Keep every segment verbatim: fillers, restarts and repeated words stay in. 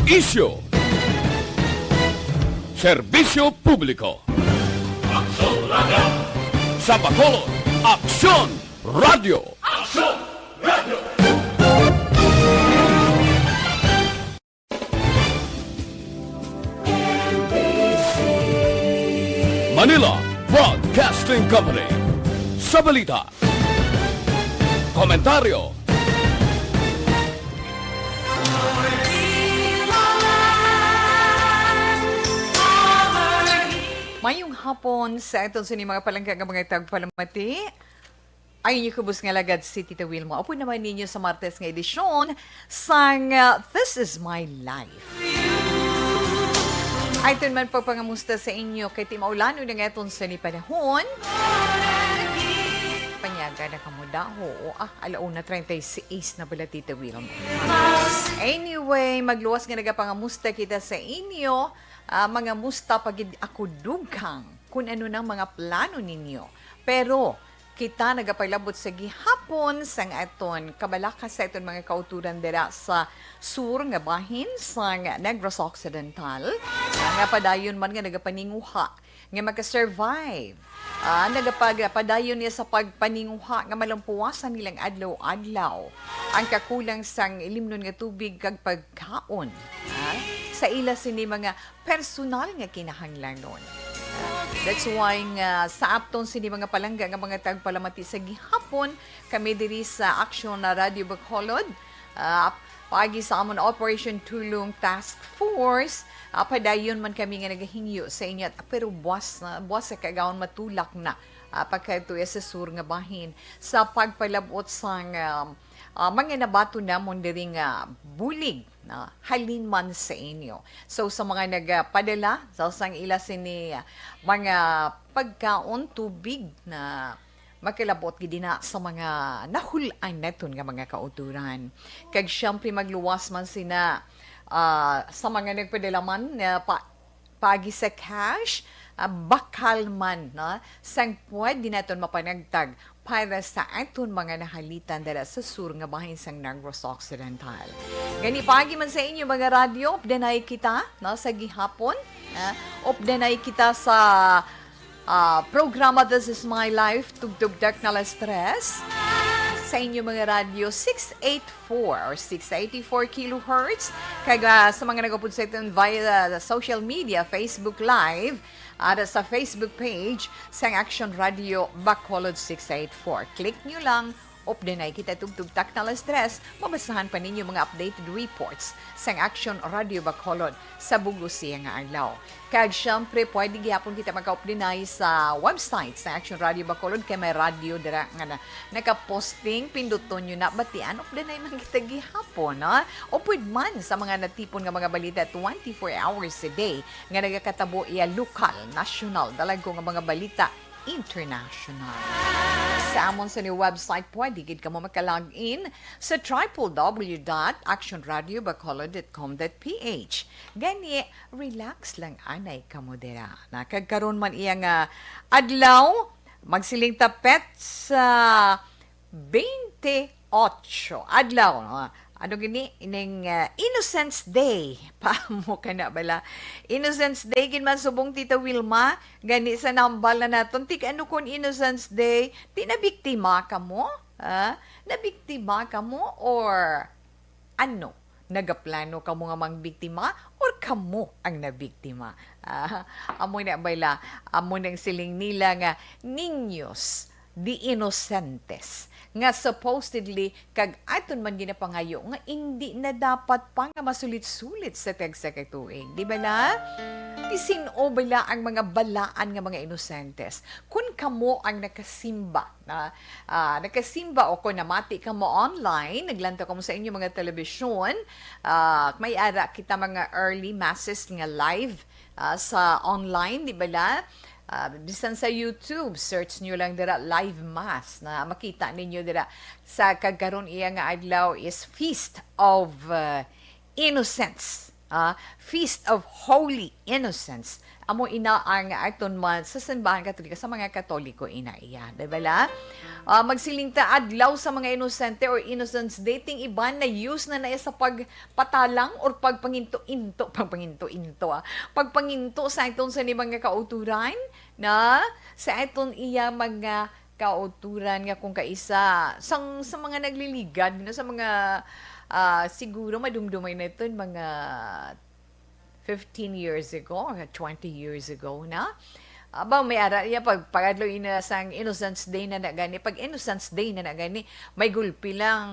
Isyu. Serbisyo publiko. Aksyon Radio. Sa Bacolod, Aksyon Radio. Aksyon Radio. Manila Broadcasting Company. Sa balita, komentaryo, Mayong hapon sa aton sini mga palangga nga mga tagpalamati. Ang inyo kubos nga lagad si Tita Wilma. Upod naman ninyo sa Martes nga edisyon sang, uh, This Is My Life. Ay, tun man pagpangamusta sa inyo kay ti maulanon na nga aton sa ni panahon. Panyaga na kamo daw. Oo, ah, alauna treinta y seis na bala, Tita Wilma. Anyway, magluwas nga nagapangamusta kita sa inyo. Ah, mangamusta pa gid ako dugang kung ano nang mga plano ninyo. Pero kita nagapalabot sa gihapon sang aton kabalaka sa aton mga kauturan dira sa sur nga bahin sang Negros Occidental, nga padayon man nga nagapaninguha nga maka-survive. Ah, nagapag-, padayon niya sa pagpaninguha nga malampuwasan nilang adlaw-adlaw ang kakulang sang ilimnon nga tubig kag pagkaon. Ah, sa ila sini mga personal nga kinahanglanon. That's why nga sa aton sini mga palangga nga mga tagpalamati sa gihapon, kami diri sa Aksyon na Radio Bacolod, ah, paagi sa amon Operation Tulong Task Force, ah, padayon man kami nga nagahingyo sa inyo, at, pero buwas na, buwas sa kagawon matulak na, ah, pagkadto sa sur nga bahin sa pagpalabot sang, um, ah, mga nabaton namon diri nga bulig na halin man sa inyo. So, sa mga nagapadala sa sang ila sini, ah, mga pagkaon, tubig na makilabot gid na sa mga nahul-an naton nga mga kauturan. Kag siyempre, magluwas man sina, ah, sa mga nagpadala man, ah, pa, paagi sa cash, ah, bakal man, no? Sang pwede naton mapanagtag para sa aton mga nahalitan dala sa sur nga bahin sang Negros Occidental. Gani, paagi man sa inyo mga radyo, updanay kita, no, sa gihapon. Ah, updanay kita sa, ah, programa This Is My Life, tugtog takna alas tres. Sa inyo mga radyo, six eight four or six eighty-four kilohertz. Kag, ah, sa mga nagapod sa aton via, ah, social media, Facebook Live, at sa Facebook page sang Action Radio Bacolod six eight four. Click nyo lang, updanay kita tugtog takna alas tres, mabasahan pa ninyo mga updated reports sang Action Radio Bacolod sa bug-os siya nga adlaw. Kag siyempre, pwede gihapon kita maka-updanay sa website sa Action Radio Bacolod, kay may radyo dira nga na, nakaposting, pinduton nyo na, batian, updanay man kita gihapon, ha? Upod man sa mga natipon nga mga balita twenty-four hours a day nga nagakatabo iya lokal, nasyonal, dalagko nga mga balita international. Sa amon sa new website, pwede gid kamo maka-log in sa triple W dot action radio bacolod dot com dot P H. Gani, relax lang anay kamo dira. Na, kag karon man iya nga adlaw, magsiling ta pet sa twenty-eight adlaw, no? Ano gini? Ining, ah, Innocence Day. Paamo ka na bala? Innocence Day, gid man subong Tita Wilma. Gani sa nambal na naton, tig ano kon Innocence Day? Di nabiktima ka mo? Ha? Nabiktima ka mo or ano? Nagaplano ka mo nga mangbiktima or kamo ang nabiktima? Ah, amo na bala, amo nang siling nila nga niños de inocentes nga supposedly kag aton man ginapangayo nga indi na dapat pa nga masulit-sulit sa tagsa ka tuig, di bala? Ti sin-o bala ang mga balaan nga mga inosentes? Kun kamo ang nakasimba na, ah, nakasimba o kung namati kamo online, naglantaw kamo sa inyo mga telebisyon, ah, may ara kita mga early masses nga live, ah, sa online, di bala? Ah, bisan sa YouTube, search nyo lang dira, live mass, na makita ninyo dira sa kagkaron iya nga adlaw is Feast of, ah, Innocence. ah, Feast of Holy Innocents. Amo ina ang aton man sa simbahan Katolika, sa mga Katoliko ina iya, di ba la? Ah, magsiling ta adlaw sa mga inosente or Innocents Day, ting iban na use na na sa pagpatalang or pagpanginto-into, pagpanginto-into, ah, pagpanginto sa aton sa ni mga kauturan na sa aton iya mga kauturan nga kung kaisa sang, sa mga nagliligad na sa mga, ah, siguro madumdumay na ito mga fifteen years ago or twenty years ago na. Abang may ara niya pag, pag adlaw ina sang Innocence Day na na gani, pag Innocence Day na na gani, may gulpi lang,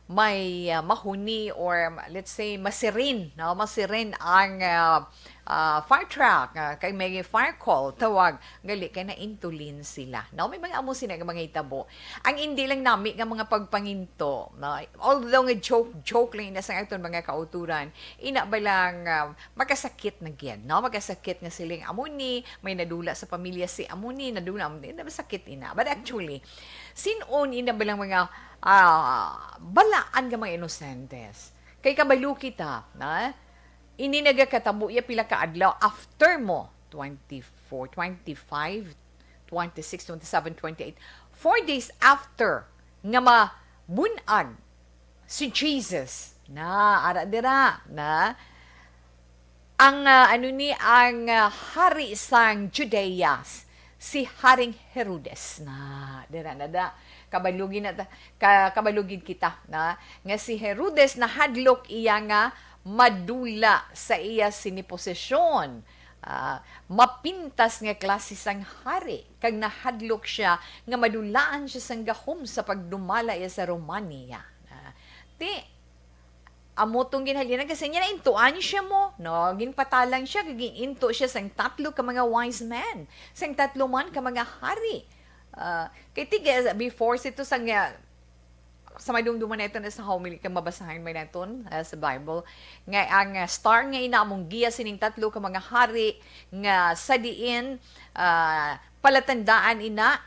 may, ah, mahuni or, let's say, masirin, no? Masirin ang, ah, ah, fire truck, ah, kay may fire call, tawag, gali kay naintulin sila, no? May mga amo sina nga mga hitabo. Ang hindi lang nami nga mga pagpanginto, no? Although nga joke, joke lang ina sa aton mga kauturan, ina ba lang, ah, makasakit na gyud, no? Makasakit nga siling amo ni, may nadula sa pamilya si amo ni, nadula amo ni, masakit ina. But actually, sin-on ina ba lang mga, ah, balaan nga mga inosentes? Kay kabalo kita, na ini nagakatabo iya pila ka adlaw after mo, twenty-four, twenty-five, twenty-six, twenty-seven, twenty-eight, four days after nga mabunag si Jesus. Na, ara dira, na, ang, ah, ano ni, ang, ah, hari sang Judea, si Haring Herodes. Na, dira na da. Kabalugi na ta, ka, kabalugid kita, na, nga si Herodes nahadlok iya nga madula sa iya sini posisyon. Ah, mapintas nga klase sang hari, kag nahadlok siya nga madulaan siya sang gahom sa pagdumala iya sa Romania. Ah, ti, amo tong ginhalinan, kasi niya naintuan siya mo, no? Ginpatalang siya, kag gininto siya sang tatlo ka mga wise men, sang tatlo man ka mga hari. Ah, kay tiga, before sito sang, ah, sa madumduman na ito na sa homily kang mabasahan may naton, ah, sa Bible, nga ang, ah, star nga ina among giya sining tatlo ka mga hari nga sa diin, ah, palatandaan ina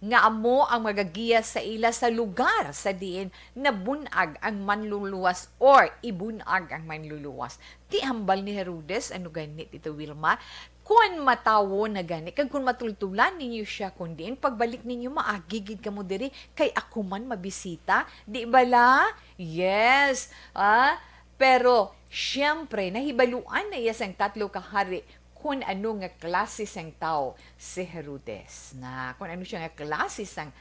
nga amo ang magagiya sa ila sa lugar sa diin nabun-ag ang manluluwas or ibun-ag ang manluluwas. Ti hambal ni Herodes, ano gani, Tita Wilma? Kon matawo na gani, kag kon matultulan ninyo sia, kon diin pagbalik ninyo, maagi gid kamo diri, kay ako man mabisita. Di bala? Yes. Ah, pero, siyempre, nahibaluan na iya sang tatlo ka hari kon ano nga klase sang tawo si Herodes, na kon ano siya nga klase sang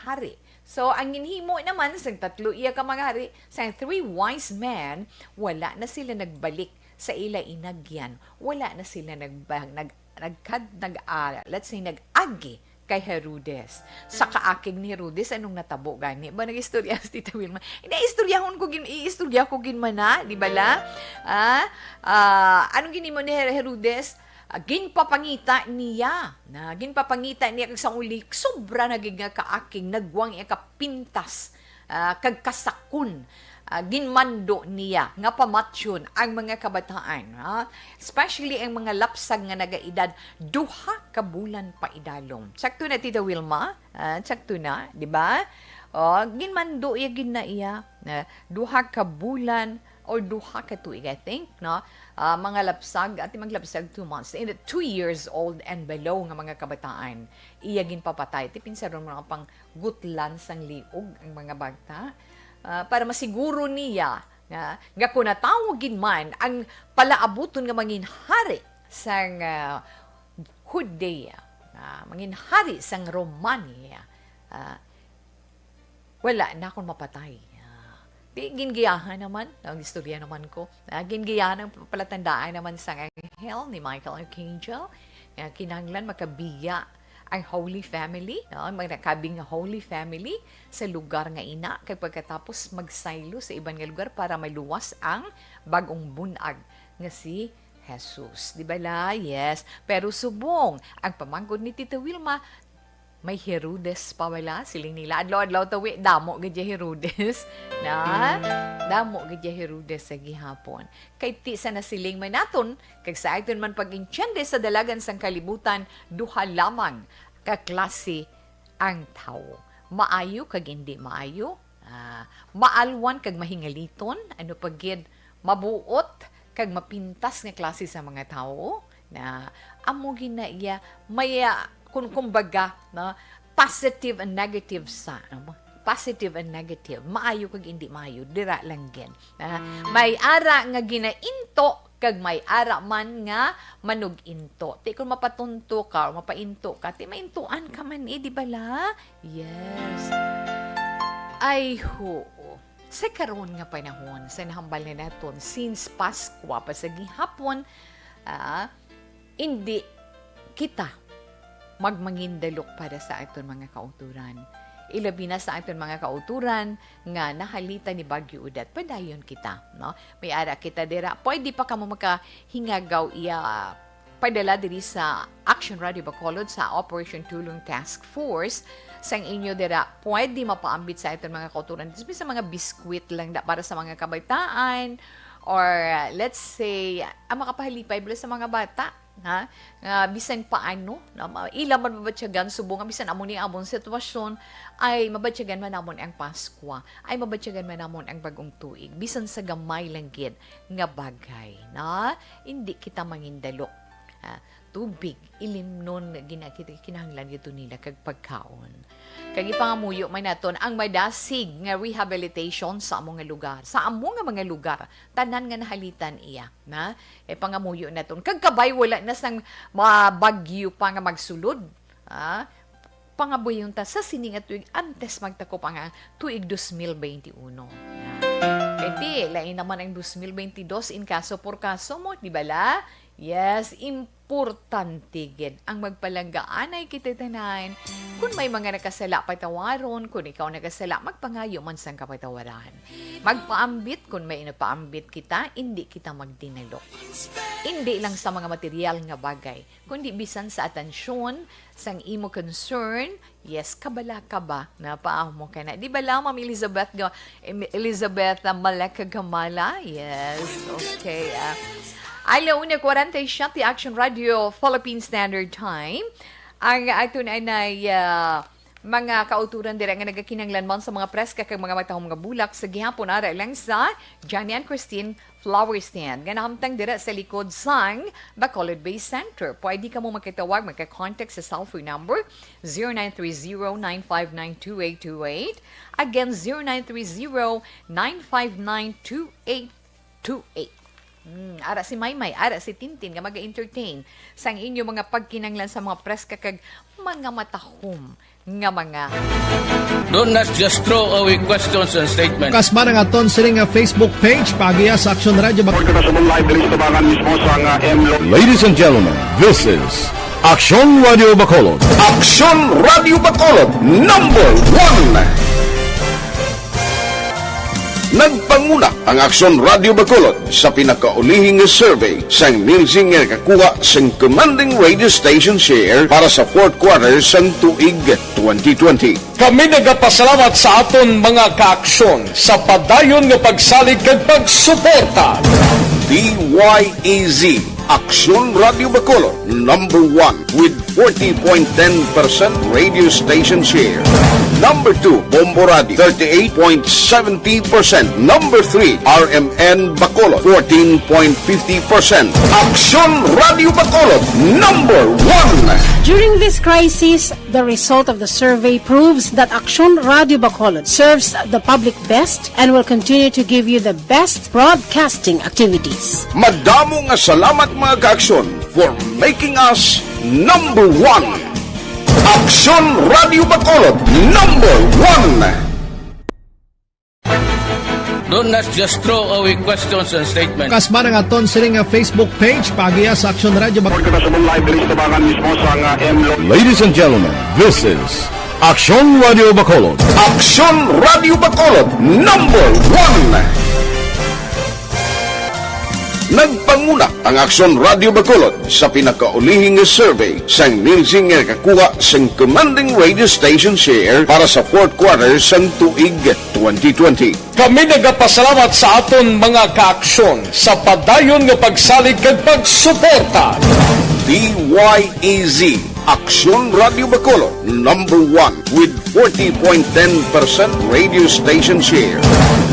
hari. So, ang ginhimo naman sang tatlo iya ka mga hari, sang three wise men, wala na sila nagbalik sa ila inagyan. Wala na sila nagba-, nag-, nagkad-, nag-, ah, let's say, nag-agi kay Herodes. Sa kaakig ni Herodes, anong natabo gani? Ba, nag-istorya si Tita Wilma? Hindi, istoryahon ko gin-, iistorya ko gin man na, di ba la? Ah, ah, anong ginhimo ni Her-, Herodes? Ah, ginpapangita niya. Na, ginpapangita niya kag sa uli, sobra na gid nga kaakig, nagwang iya kapintas, ah, kag kasakon, ah, ginmando niya nga pamatyon ang mga kabataan, ha? Especially ang mga lapsag nga nagaedad duha ka bulan pa idalom. Sakto na, Tita Wilma? Ah, sakto na, di ba? O, ginmando iya gid na iya, ah, duha ka bulan or duha ka tuig, I think, no? Ah, mga lapsag, ati maglapsag two months. In the two years old and below nga mga kabataan, iya ginpapatay. Ti pinsaron mo nga pang gutlan sang liog ang mga bata. Ah, para masiguro niya nga, nga kung natawag gid man ang palaabuton nga mangin hari sang, ah, Judea, ah, mangin hari sang Romania, ah, wala na akong mapatay. Ah, di, gingiyahan naman, ang istorya naman ko. Ah, gingiyahan ang palatandaan naman sang anghel ni Michael Archangel. Nga kinahanglan makabiya ang Holy Family, no? Ang mga nakabing nga Holy Family sa lugar nga ina, kay pagkatapos magsaylo sa iban nga lugar para maluwas ang bag-ong bunag nga si Jesus. Di ba la? Yes. Pero subong, ang pamangkot ni Tita Wilma, may Herodes pa wala? Siling nila, adlaw-adlaw tawi, damo gid ya Herodes. Na? Damo gid ya Herodes sa gihapon. Kay ti sa nasiling man naton, kag sa aton man pag-intiende sa dalagan sang kalibutan, duha lamang ka klase ang tawo. Maayo kag indi maayo, ah, maalwan kag mahingaliton, ano pa gid, mabuot kag mapintas nga klase sa mga tawo na amo gina iya may, ah, kun kumbaga, no, positive and negative sa, ano, positive and negative, maayo kag hindi maayo, dira lang gid. Ah, may ara nga ginainto kag may ara man nga manug-into. Ti kun mapatunto ka o mapainto ka, ti maintuan ka man eh, di bala? Yes. Ay, hoo. Sa karon nga panahon, sa nahambal na naton, since Paskwa pa sa gihapon, ah, hindi kita magmangindalok para sa aton mga kauturan. Ilabi na sa aton mga kauturan nga nahalitan ni Bagyo Odette. Padayon kita, no? May ara kita dira. Pwede pa kamo makahingagaw iya padala diri sa Action Radio Bacolod sa Operation Tulong Task Force. Sang inyo dira, pwede mapaambit sa aton mga kauturan. Dismi sa mga biskwit lang da para sa mga kabataan. Or, uh, let's say, ang makapahalipay bala sa mga bata, ha? Nga bisan paano, no? Ma-, ila man mabatyagan, subong nga bisan amo ni amon sitwasyon, ay mabatyagan man namon ang Paskwa, ay mabatyagan man namon ang bagong tuig, bisan sa gamay lang gid nga bagay, no? Hindi kita mangindalok. Ah, tubig, ilimnon nga gina-, kita kinahanglan gid nila kag pagkaon. Kag ipangamuyo man naton ang madasig nga rehabilitation sa amo nga lugar, sa amo nga mga lugar, tanan nga nahalitan iya, na? E pangamuyo naton. Kag kabay wala na sang mga bagyo pa nga magsulod. Ah, pangabuyon ta sa sini nga tuig antes magtakop ang tuig dos mil benti uno. Kay ti, lain naman ang dos mil benti dos in kaso por kaso mo, di bala? Yes, importante gid ang magpalanggaanay kita tanan. Kun may mga nakasala, patawaron. Kun ikaw nakasala, magpangayo man sang kapatawaran. Magpaambit, kun may napaambit kita, indi kita magdinalok. Indi lang sa mga material nga bagay, kundi bisan sa atensyon sang imo concern. Yes, kabala ka ba? Napaamo ka na. Di ba lang, Ma'am Elizabeth Ga-, Em-, Elizabeth, ah, Maleka Gamala? Yes, okay, ah. Alauna kwarenta y siyete, Action Radio, Philippine Standard Time. Ang aton anay, ah, mga kauturan dira nga nagakinahanglan man sa mga preska kag mga matahom nga bulak sa gihapon, ara lang sa Johnny and Christine Flower Stand nga nahamtang dira sa likod sang Bacolod Bay Center. Pwede kamo makitawag, maka-contact sa cellphone number zero nine three zero nine five nine two eight two eight. Again, zero nine three zero nine five nine two eight two eight. Hmm, ara si Maymay, ara si Tintin nga mag-entertain sang inyo mga pagkinahanglan sa mga preska kag mga matahom nga mga. Do not just throw away questions and statements. Kasma ang aton sini nga Facebook page, paagiha sa Action Radio Bac- Report ka sa Moonlight, diri sa tabangan mismo sa nga M Lo- Ladies and gentlemen, this is Action Radio Bacolod. Action Radio Bacolod, number one. Nagpanguna ang Aksyon Radio Bacolod sa pinakaulihi nga survey sang Nielsen nga nakakuha sang commanding radio station share para sa fourth quarter sang tuig twenty twenty. Kami nagapasalamat sa aton mga kaaksyon sa padayon nga pagsalig kag pagsuporta. D Y E Z, Aksyon Radio Bacolod, number one with forty point ten percent radio station share. Number two, Bombo Radio, thirty-eight point seventy percent. Number three, R M N Bacolod, fourteen point fifty percent. Aksyon Radio Bacolod, number one. During this crisis, the result of the survey proves that Aksyon Radio Bacolod serves the public best and will continue to give you the best broadcasting activities. Madamo nga salamat, mga kaaksyon, for making us number one. Aksyon Radio Bacolod, number one. Do not just throw away questions and statements. Kasma ang aton sini nga Facebook page, paagiha sa Aksyon Radio Bac- Report ka sa Moonlight, diri sa tabangan mismo sa nga M Lo- Ladies and gentlemen, this is Aksyon Radio Bacolod. Aksyon Radio Bacolod, number one. Nagpanguna ang Aksyon Radio Bacolod sa pinakaulihi nga survey sang Nielsen nga nakakuha sang commanding radio station share para sa fourth quarter sang tuig twenty twenty. Kami nagapasalamat sa aton mga kaaksyon sa padayon nga pagsalig kag pagsuporta. D Y E Z, Aksyon Radio Bacolod, number one with forty point ten percent radio station share.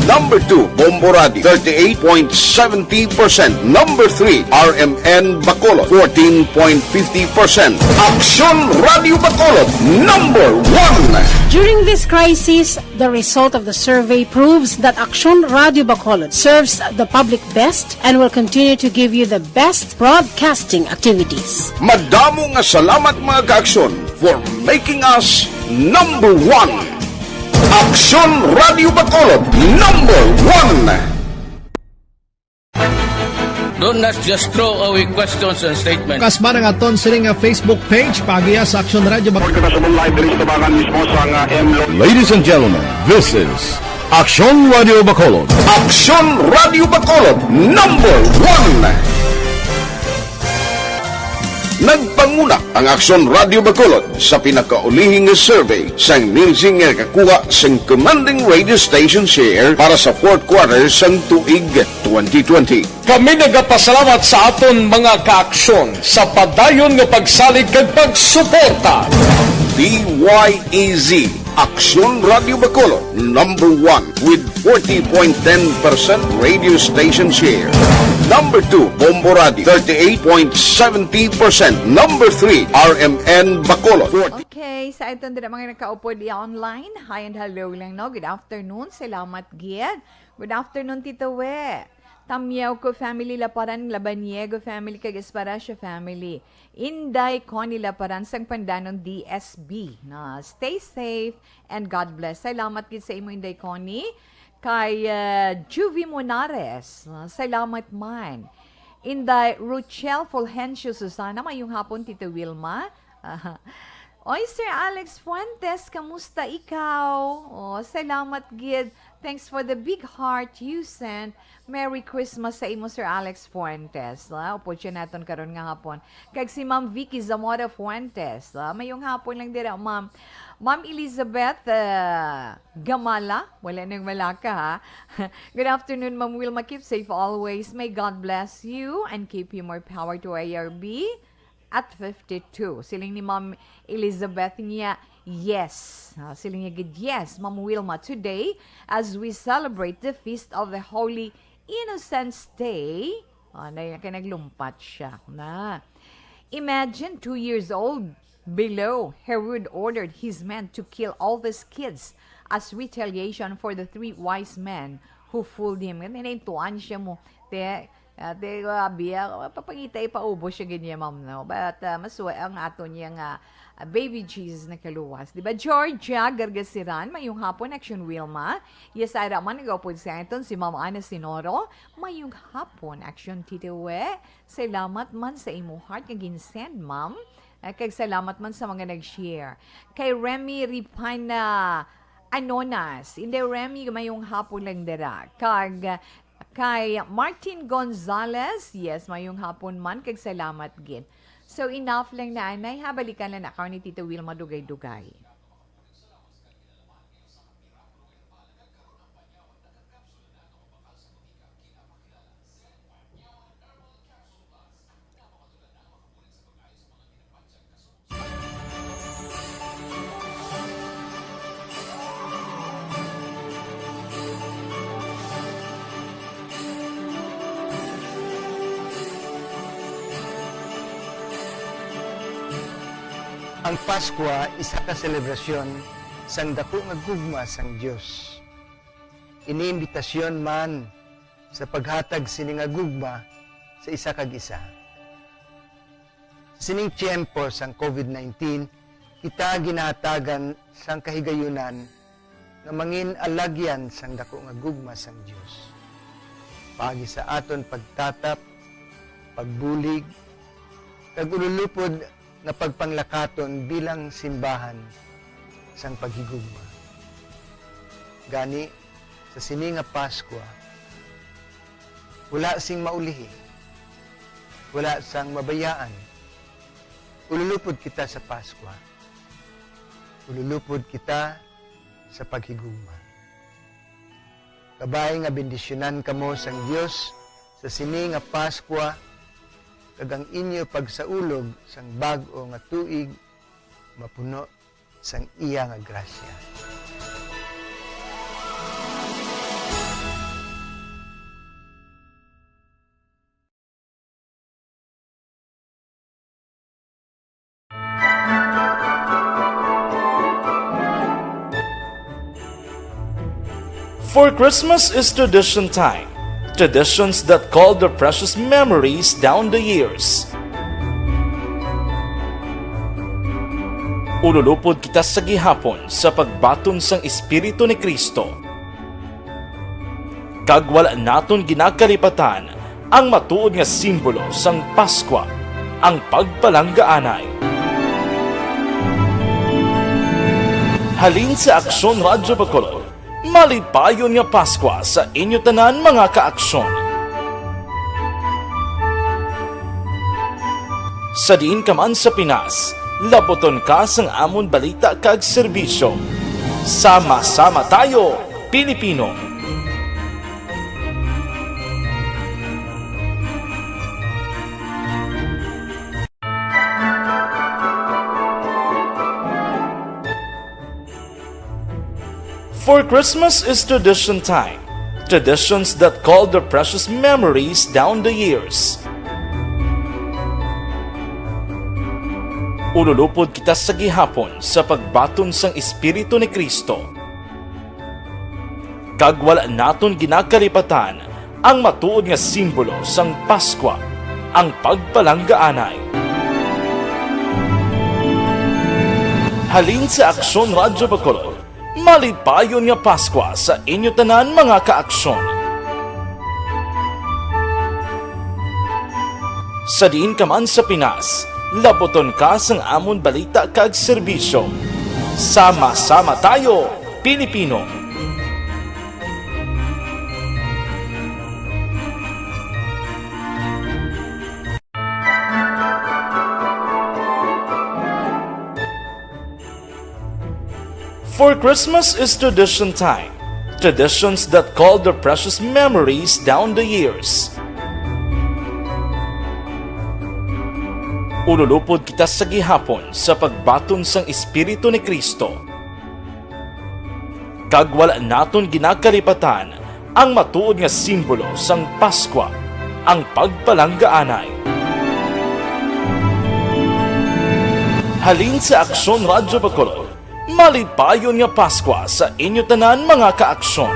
Number two, Bombo Radio, thirty-eight point seventy percent. Number three, R M N Bacolod, fourteen point fifty percent. Aksyon Radio Bacolod, number one. During this crisis, the result of the survey proves that Aksyon Radio Bacolod serves the public best and will continue to give you the best broadcasting activities. Madamo nga salamat, mga ka-Aksyon, for making us number one. Aksyon Radio Bacolod, number one. Don't not just throw away questions and statements. Kasba ang aton sini nga Facebook page, paagiha sa Aksyon Radio Bac- Report ka sa live diri sa tabangan mismo sa nga M Lo- Ladies and gentlemen, this is Aksyon Radio Bacolod. Aksyon Radio Bacolod, number one. Nagpanguna ang Aksyon Radio Bacolod sa pinakaulihi nga survey sang Nielsen nga nakakuha sang commanding radio station share para sa fourth quarter sang tuig twenty twenty. Kami nagapasalamat sa aton mga ka-Aksyon sa padayon nga pagsalig kag pagsuporta. D Y E Z, Aksyon Radio Bacolod, number one with forty point ten percent radio station share. Number two, Bombo Radio, thirty-eight point seventy percent. Number three, R M N Bacolod, forty. Okay, sa aton dira mga nakaupod iya online, hi and hello lang, no? Good afternoon, salamat gid. Good afternoon, Tito We. Tamyaw ko family, Laparan, Labaniego family, kag Esparacio family. Inday Connie Laparan sang Pandanon, D S B. Na, stay safe and God bless. Salamat gid sa imo, Inday Connie. Kay, uh, Juvie Monares, uh, salamat man. Inday Ruchel Fulgencio Susana, mayong hapon, Tito Wilma. Oy, Sir Alex Fuentes, kamusta ikaw? Oh, salamat gid. Thanks for the big heart you sent. Merry Christmas sa imo, Sir Alex Fuentes. Ah, upod siya naton karon nga hapon. Kag si Ma'am Vicky Zamora Fuentes. Ah, mayong hapon lang dira, Ma'am. Ma'am Elizabeth, ah, Gamala, wala nang Malaka, ha? Good afternoon, Ma'am Wilma. Keep safe always. May God bless you and keep you more power to I R B. At fifty-two. Siling ni Ma'am Elizabeth niya, yes. Ah, siling niya gid, "Yes, Ma'am Wilma, today, as we celebrate the Feast of the Holy Innocents Day," ah, na, kay naglumpat siya. Na. "Imagine, two years old, below, Herod ordered his men to kill all these kids as retaliation for the three wise men who fooled him." Kani na intuan siya mo, te, ah, te, ah, biya, papangita, ipaubos siya gid niya, ma'am, no? But, ah, masuway ang ato niya nga, ah, baby Jesus nakaluwas. Di ba, Georgia Gargasiran, mayong hapon, Action Wilma. Yes, ara man, nagaupod sa aton si Ma'am Ana Sinoro. Mayong hapon, Action Tito We. Salamat man sa imo heart nga ginsend, ma'am. Ah, kag salamat man sa mga nag-share. Kay Remy Ripana Anonas, hindi, Remy, mayong hapon lang dira. Kag kay Martin Gonzalez, yes, mayong hapon man, kag salamat gid. So, enough lang na, anay, ha? Balikan lang na karon ni Tito Wilma Dugay-Dugay. Ang Paskwa isa ka selebrasyon sang daku nga gugma sang Dios. Ini imbitasyon man sa paghatag sini nga gugma sa isa kag isa. Sa sining tiyempo sang COVID nineteen, kita ginahatagan sang kahigayunan nga mangin alagyan sang daku nga gugma sang Dios, paagi sa aton pagtatap, pagbulig, kag ululupod nga pagpanglakaton bilang simbahan sang paghigugma. Gani, sa sini nga Paskwa, wala sing maulihi, wala sang mabayaan. Ululupod kita sa Paskwa. Ululupod kita sa paghigugma. Kabay nga bendisyonan kamo sang Dios sa sini nga Paskwa, kag ang inyo pagsaulog sang bag-o nga tuig mapuno sang iya nga grasya. For Christmas is tradition time. Traditions that call their precious memories down the years. Ululupod kita sa gihapon sa pagbaton sang Espiritu ni Cristo. Kag wala naton ginakalipatan ang matuod nga simbolo sang Paskwa, ang pagpalanggaanay. Halin sa Aksyon Radyo Bacolod, malipayon nga Paskwa sa inyo tanan, mga kaaksyon. Sa diin ka man sa Pinas, labuton ka sang amon balita kag serbisyo. Sama-sama tayo, Pilipino! For Christmas is tradition time. Traditions that call their precious memories down the years. Ululupod kita sa gihapon sa pagbaton sang Espiritu ni Cristo. Kag wala naton ginakalipatan ang matuod nga simbolo sang Paskwa, ang pagpalanggaanay. Halin sa Aksyon Radyo Bacolod, malipayon nga Paskwa sa inyo tanan, mga kaaksyon. Sa diin ka man sa Pinas, labuton ka sang amon balita kag serbisyo. Sama-sama tayo, Pilipino! For Christmas is tradition time. Traditions that call their precious memories down the years. Ululupod kita sa gihapon sa pagbaton sang Espiritu ni Cristo. Kag wala naton ginakalipatan ang matuod nga simbolo sang Paskwa, ang pagpalanggaanay. Halin sa Aksyon Radyo Bacolod, malipayon nga Paskwa sa inyo tanan, mga kaaksyon.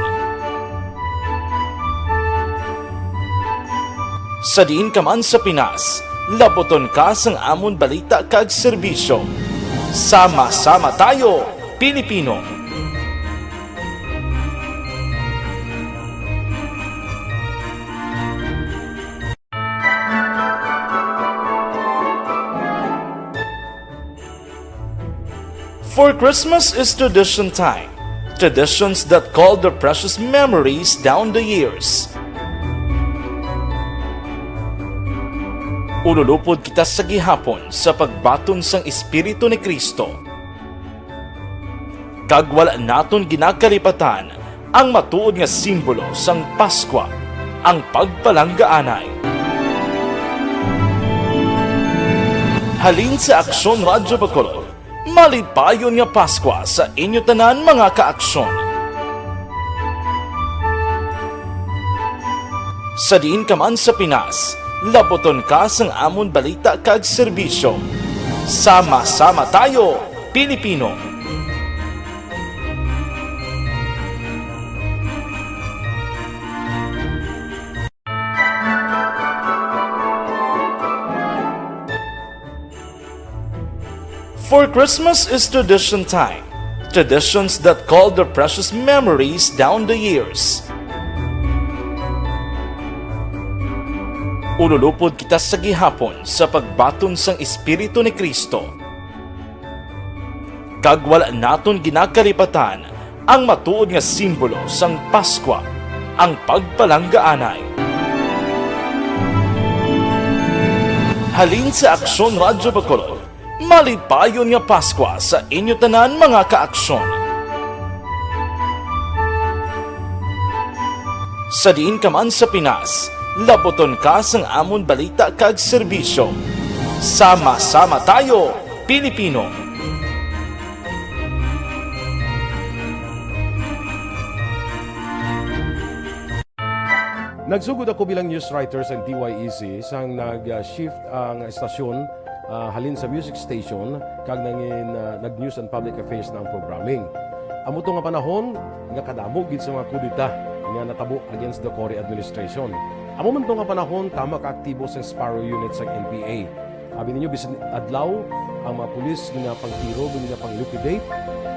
Sa diin ka man sa Pinas, labuton ka sang amon balita kag serbisyo. Sama-sama tayo, Pilipino! For Christmas is tradition time. Traditions that call their precious memories down the years. Ululupod kita sa gihapon sa pagbaton sang Espiritu ni Cristo. Kag wala naton ginakalipatan ang matuod nga simbolo sang Paskwa, ang pagpalanggaanay. Halin sa Aksyon Radyo Bacolod, malipayon nga Paskwa sa inyo tanan, mga kaaksyon. Sa diin ka man sa Pinas, labuton ka sang amon balita kag serbisyo. Sama-sama tayo, Pilipino! For Christmas is tradition time. Traditions that call their precious memories down the years. Ululupod kita sa gihapon sa pagbaton sang Espiritu ni Cristo. Kag wala naton ginakalipatan ang matuod nga simbolo sang Paskwa, ang pagpalanggaanay. Halin sa Aksyon Radyo Bacolod, malipayon nga Paskwa sa inyo tanan, mga kaaksyon. Sa diin ka man sa Pinas, labuton ka sang amon balita kag serbisyo. Sama-sama tayo, Pilipino! Nagsugod ako bilang news writer sang D Y E C sang nag-shift ang estasyon, ah, halin sa music station kag nangin, ah, nag-news and public affairs na ang programming. Amo to nga panahon nga kadamo gid sa mga kudeta nga natabo against the Cory administration. Amo man to nga panahon tama ka aktibo sa Sparrow Unit sa N P A. Abi ninyo, bisan adlaw, ang mga pulis ginapangtiro, ginapang-liquidate.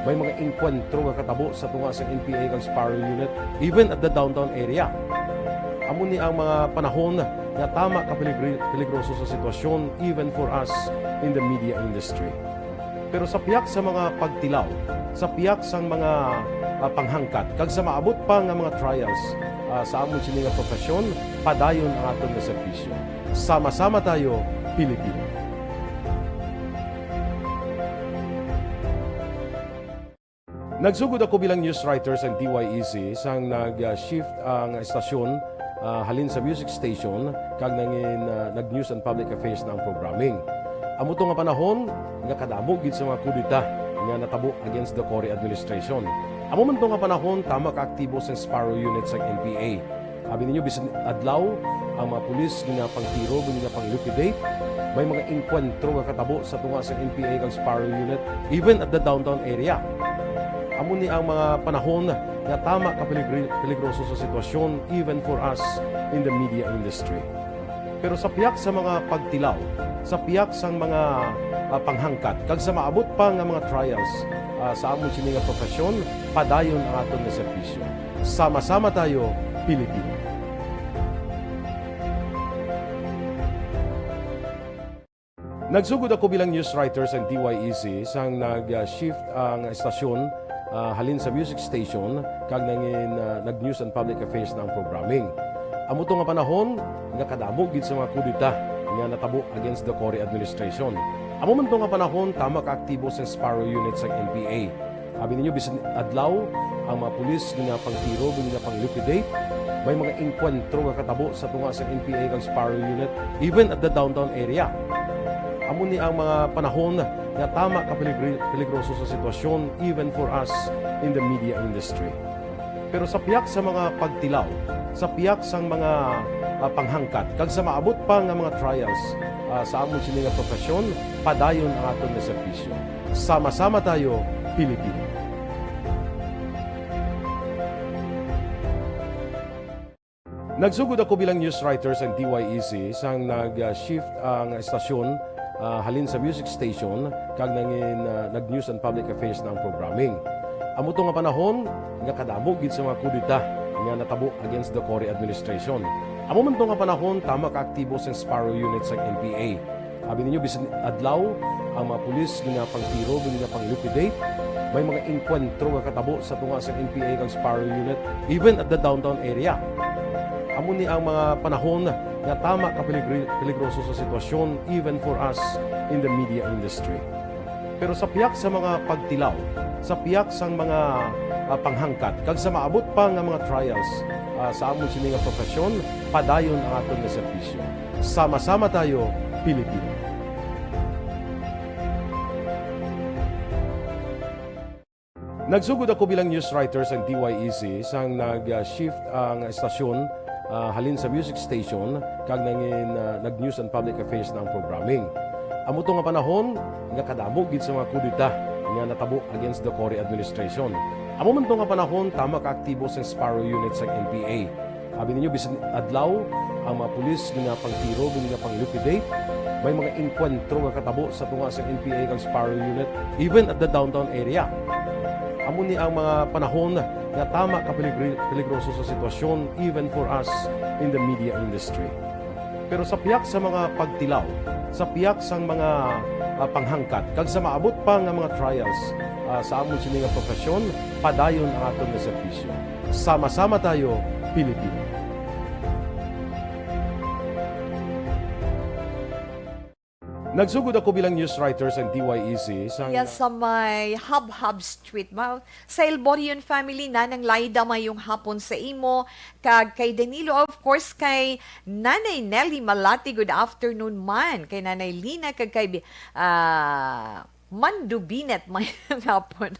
May mga engkwentro nga katabo sa tunga sa N P A kag Sparrow Unit, even at the downtown area. Amo ni ang mga panahon nga tama ka peligri-, peligroso sa sitwasyon, even for us in the media industry. Pero sa pihak sa mga pagtilaw, sa pihak sang mga, ah, panghangkat, kag sa maabot pa nga mga trials, ah, sa amon sini nga profesyon, padayon ang aton nga serbisyo. Sama-sama tayo, Pilipino. Nagsugod ako bilang news writer sa D Y E C sang nag-shift ang estasyon, ah, halin sa music station kag nangin, ah, nag-news and public affairs na ang programming. Amo to nga panahon nga kadamo gid sa mga kudeta nga natabo against the Cory administration. Amo man to nga panahon tama ka aktibo sa Sparrow Unit sa N P A. Abi ninyo, bisan adlaw, ang mga pulis ginapangtiro, ginapang-liquidate. May mga engkwentro nga katabo sa tunga sa N P A kag Sparrow Unit, even at the downtown area. Amo ni ang mga panahon nga tama ka peligri-, peligroso sa sitwasyon, even for us in the media industry. Pero sa pihak sa mga pagtilaw, sa pihak sang mga, ah, panghangkat, kag sa maabot pa nga mga trials, ah, sa amon sini nga profesyon, padayon ang aton nga serbisyo. Sama-sama tayo, Pilipino. Nagsugod ako bilang news writer sa D Y E C sang nag-shift ang estasyon, ah, halin sa music station kag nangin, ah, nag-news and public affairs na ang programming. Amo to nga panahon nga kadamo gid sa mga kudeta nga natabo against the Cory administration. Amo man to nga panahon tama ka aktibo sa Sparrow Unit sa N P A. Abi ninyo, bisan adlaw, ang mga pulis ginapangtiro, ginapang-liquidate. May mga engkwentro nga katabo sa tunga sa N P A kag Sparrow Unit, even at the downtown area. Amo ni ang mga panahon nga tama ka peligri-, peligroso sa sitwasyon, even for us in the media industry. Pero sa pihak sa mga pagtilaw, sa pihak sang mga, ah, panghangkat, kag sa maabot pa nga mga trials, ah, sa amon sini nga profesyon, padayon ang aton nga serbisyo. Sama-sama tayo, Pilipino. Nagsugod ako bilang news writer sa D Y E C sang nag-shift ang estasyon, ah, halin sa music station kag nangin, ah, nag-news and public affairs na ang programming. Amo to nga panahon nga kadamo gid sa mga kudeta nga natabo against the Cory administration. Amo man to nga panahon tama ka aktibo sa Sparrow Unit sa N P A. Abi ninyo, bisan adlaw, ang mga pulis ginapangtiro, ginapang-liquidate. May mga engkwentro nga katabo sa tunga sa N P A kag Sparrow Unit, even at the downtown area. Amo ni ang mga panahon nga tama ka peligri-, peligroso sa sitwasyon, even for us in the media industry. Pero sa pihak sa mga pagtilaw, sa pihak sang mga, ah, panghangkat, kag sa maabot pa nga mga trials, ah, sa amon sini nga profesyon, padayon ang aton nga serbisyo. Sama-sama tayo, Pilipino. Nagsugod ako bilang news writer sa D Y E C sang nag-shift ang estasyon, ah, halin sa music station kag nangin, ah, nag-news and public affairs na ang programming. Amo to nga panahon nga kadamo gid sa mga kudeta nga natabo against the Cory administration. Amo man to nga panahon tama ka aktibo sa Sparrow Unit sa N P A. Abi ninyo, bisan adlaw, ang mga pulis ginapangtiro, ginapang-liquidate. May mga engkwentro nga katabo sa tunga sa N P A kag Sparrow Unit, even at the downtown area. Amo ni ang mga panahon nga tama ka peligri-, peligroso sa sitwasyon, even for us in the media industry. Pero sa pihak sa mga pagtilaw, sa pihak sang mga, ah, panghangkat, kag sa maabot pa nga mga trials, ah, sa amon sini nga profesyon, padayon ang aton nga serbisyo. Sama-sama tayo, Pilipino. Nagsugod ako bilang news writer sa D Y E C sa Iya sa may Habhab Street, ma-, sa Elborion family, Nanang Laida, mayong hapon sa imo. Kag kay Danilo, of course, kay Nanay Nelly Malati, good afternoon man. Kay Nanay Lina, kag kay Bi-, ah, Mandubinet, mayong hapon.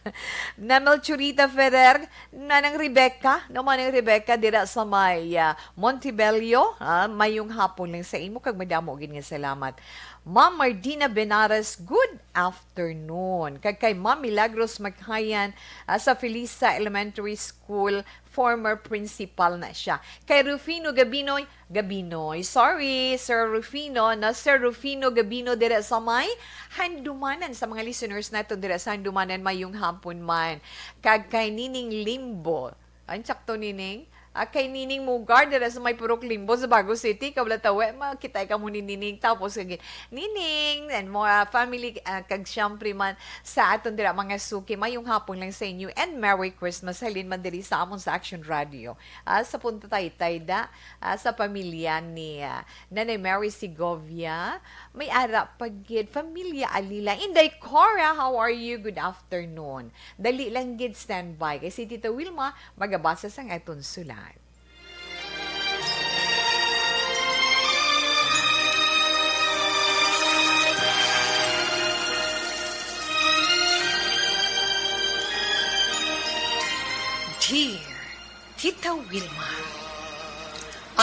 Nanay Churita Ferrer, Nanang Rebecca, no, Manang Rebecca, dira sa may, ah, Montebello, ah, mayong hapon lang sa imo, kag madamo gid nga salamat. Ma'am Mardina Benares, good afternoon. Kag kay Ma'am Milagros Maghayan, ah, sa Felisa Elementary School, former principal na siya. Kay Rufino Gabinoy, Gabinoy, sorry, Sir Rufino, na Sir Rufino Gabino dira sa may Handumanan, sa mga listeners naton dira sa Handumanan, mayong hapon man. Kag kay Nining Limbo, ay, sakto, Nining. Ah, kay Nining Mugar, dira sa may Purok Limbo, sa Bago City. Kabla tawe, makita ka mo ni Nining. Tapos, kag Nining, and more, ah, family, ah, kag siyempre man sa aton dira, mga suki, mayong hapon lang sa inyo. And Merry Christmas, halin man diri sa amon sa Action Radio. Ah, sa Punta Taytay, da, ah, sa pamilya ni, ah, Nanay Mary Segovia. May ara pa gid, Familia Alila. Inday Cora, how are you? Good afternoon. Dali lang gid, standby. Kay si Tita Wilma, magabasa sang aton sulat. Dear Tita Wilma,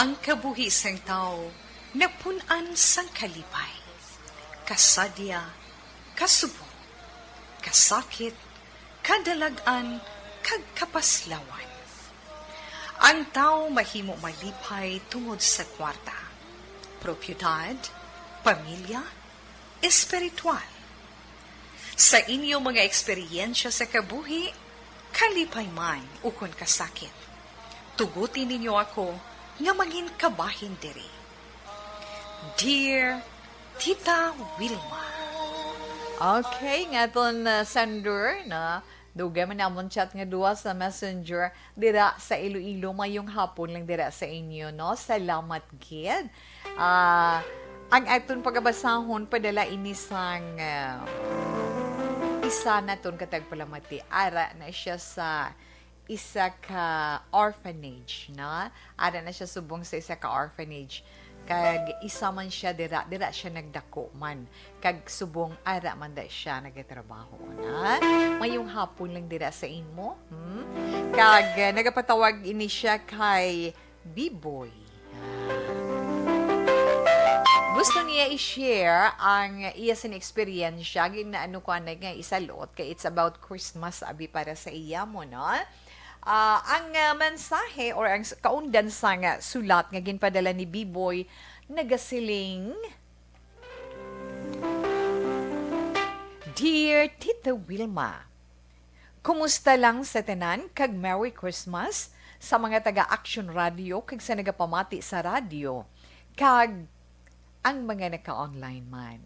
ang kabuhi sang tawo napun-an sang kalipay, kasadya, kasubong, kasakit, kadalag-an, kag kapaslawan. Ang tawo mahimo malipay tungod sa kwarta, propiedad, pamilya, espiritual. Sa inyo mga eksperyensya sa kabuhi, kalipay man ukon kasakit, tuguti ninyo ako nga mangin kabahin diri. Dear Tita Wilma. Okay, nga aton, uh, sender, na dugay man namon chat nga duwa sa Messenger dira sa Iloilo. Mayong hapon lang dira sa inyo, no? Salamat gid. Ah, ang aton pagabasahon, padala ini sang, ah, isa naton ka tagpalamati. Ara na siya sa isa ka orphanage, no? Ara na siya subong sa isa ka orphanage. Kag isa man siya dira, dira siya nagdako man. Kag subong ara man da siya nagatrabaho, na? Mayong hapon lang dira sa imo, hmm? Kag, ah, nagapatawag ini siya kay Biboy. Gusto niya i-share ang iya sin eksperyensya, gin-, ano ko, anay nga isalot, kay it's about Christmas, abi, para sa iya mo, no? Ah, ang, ah, mensahe or ang s-, kaundan sang sulat nga ginpadala ni Biboy, nagasiling, Dear Tita Wilma, kumusta lang sa tanan kag Merry Christmas sa mga taga Action Radio kag sa nagapamati sa radyo kag ang mga naka-online man.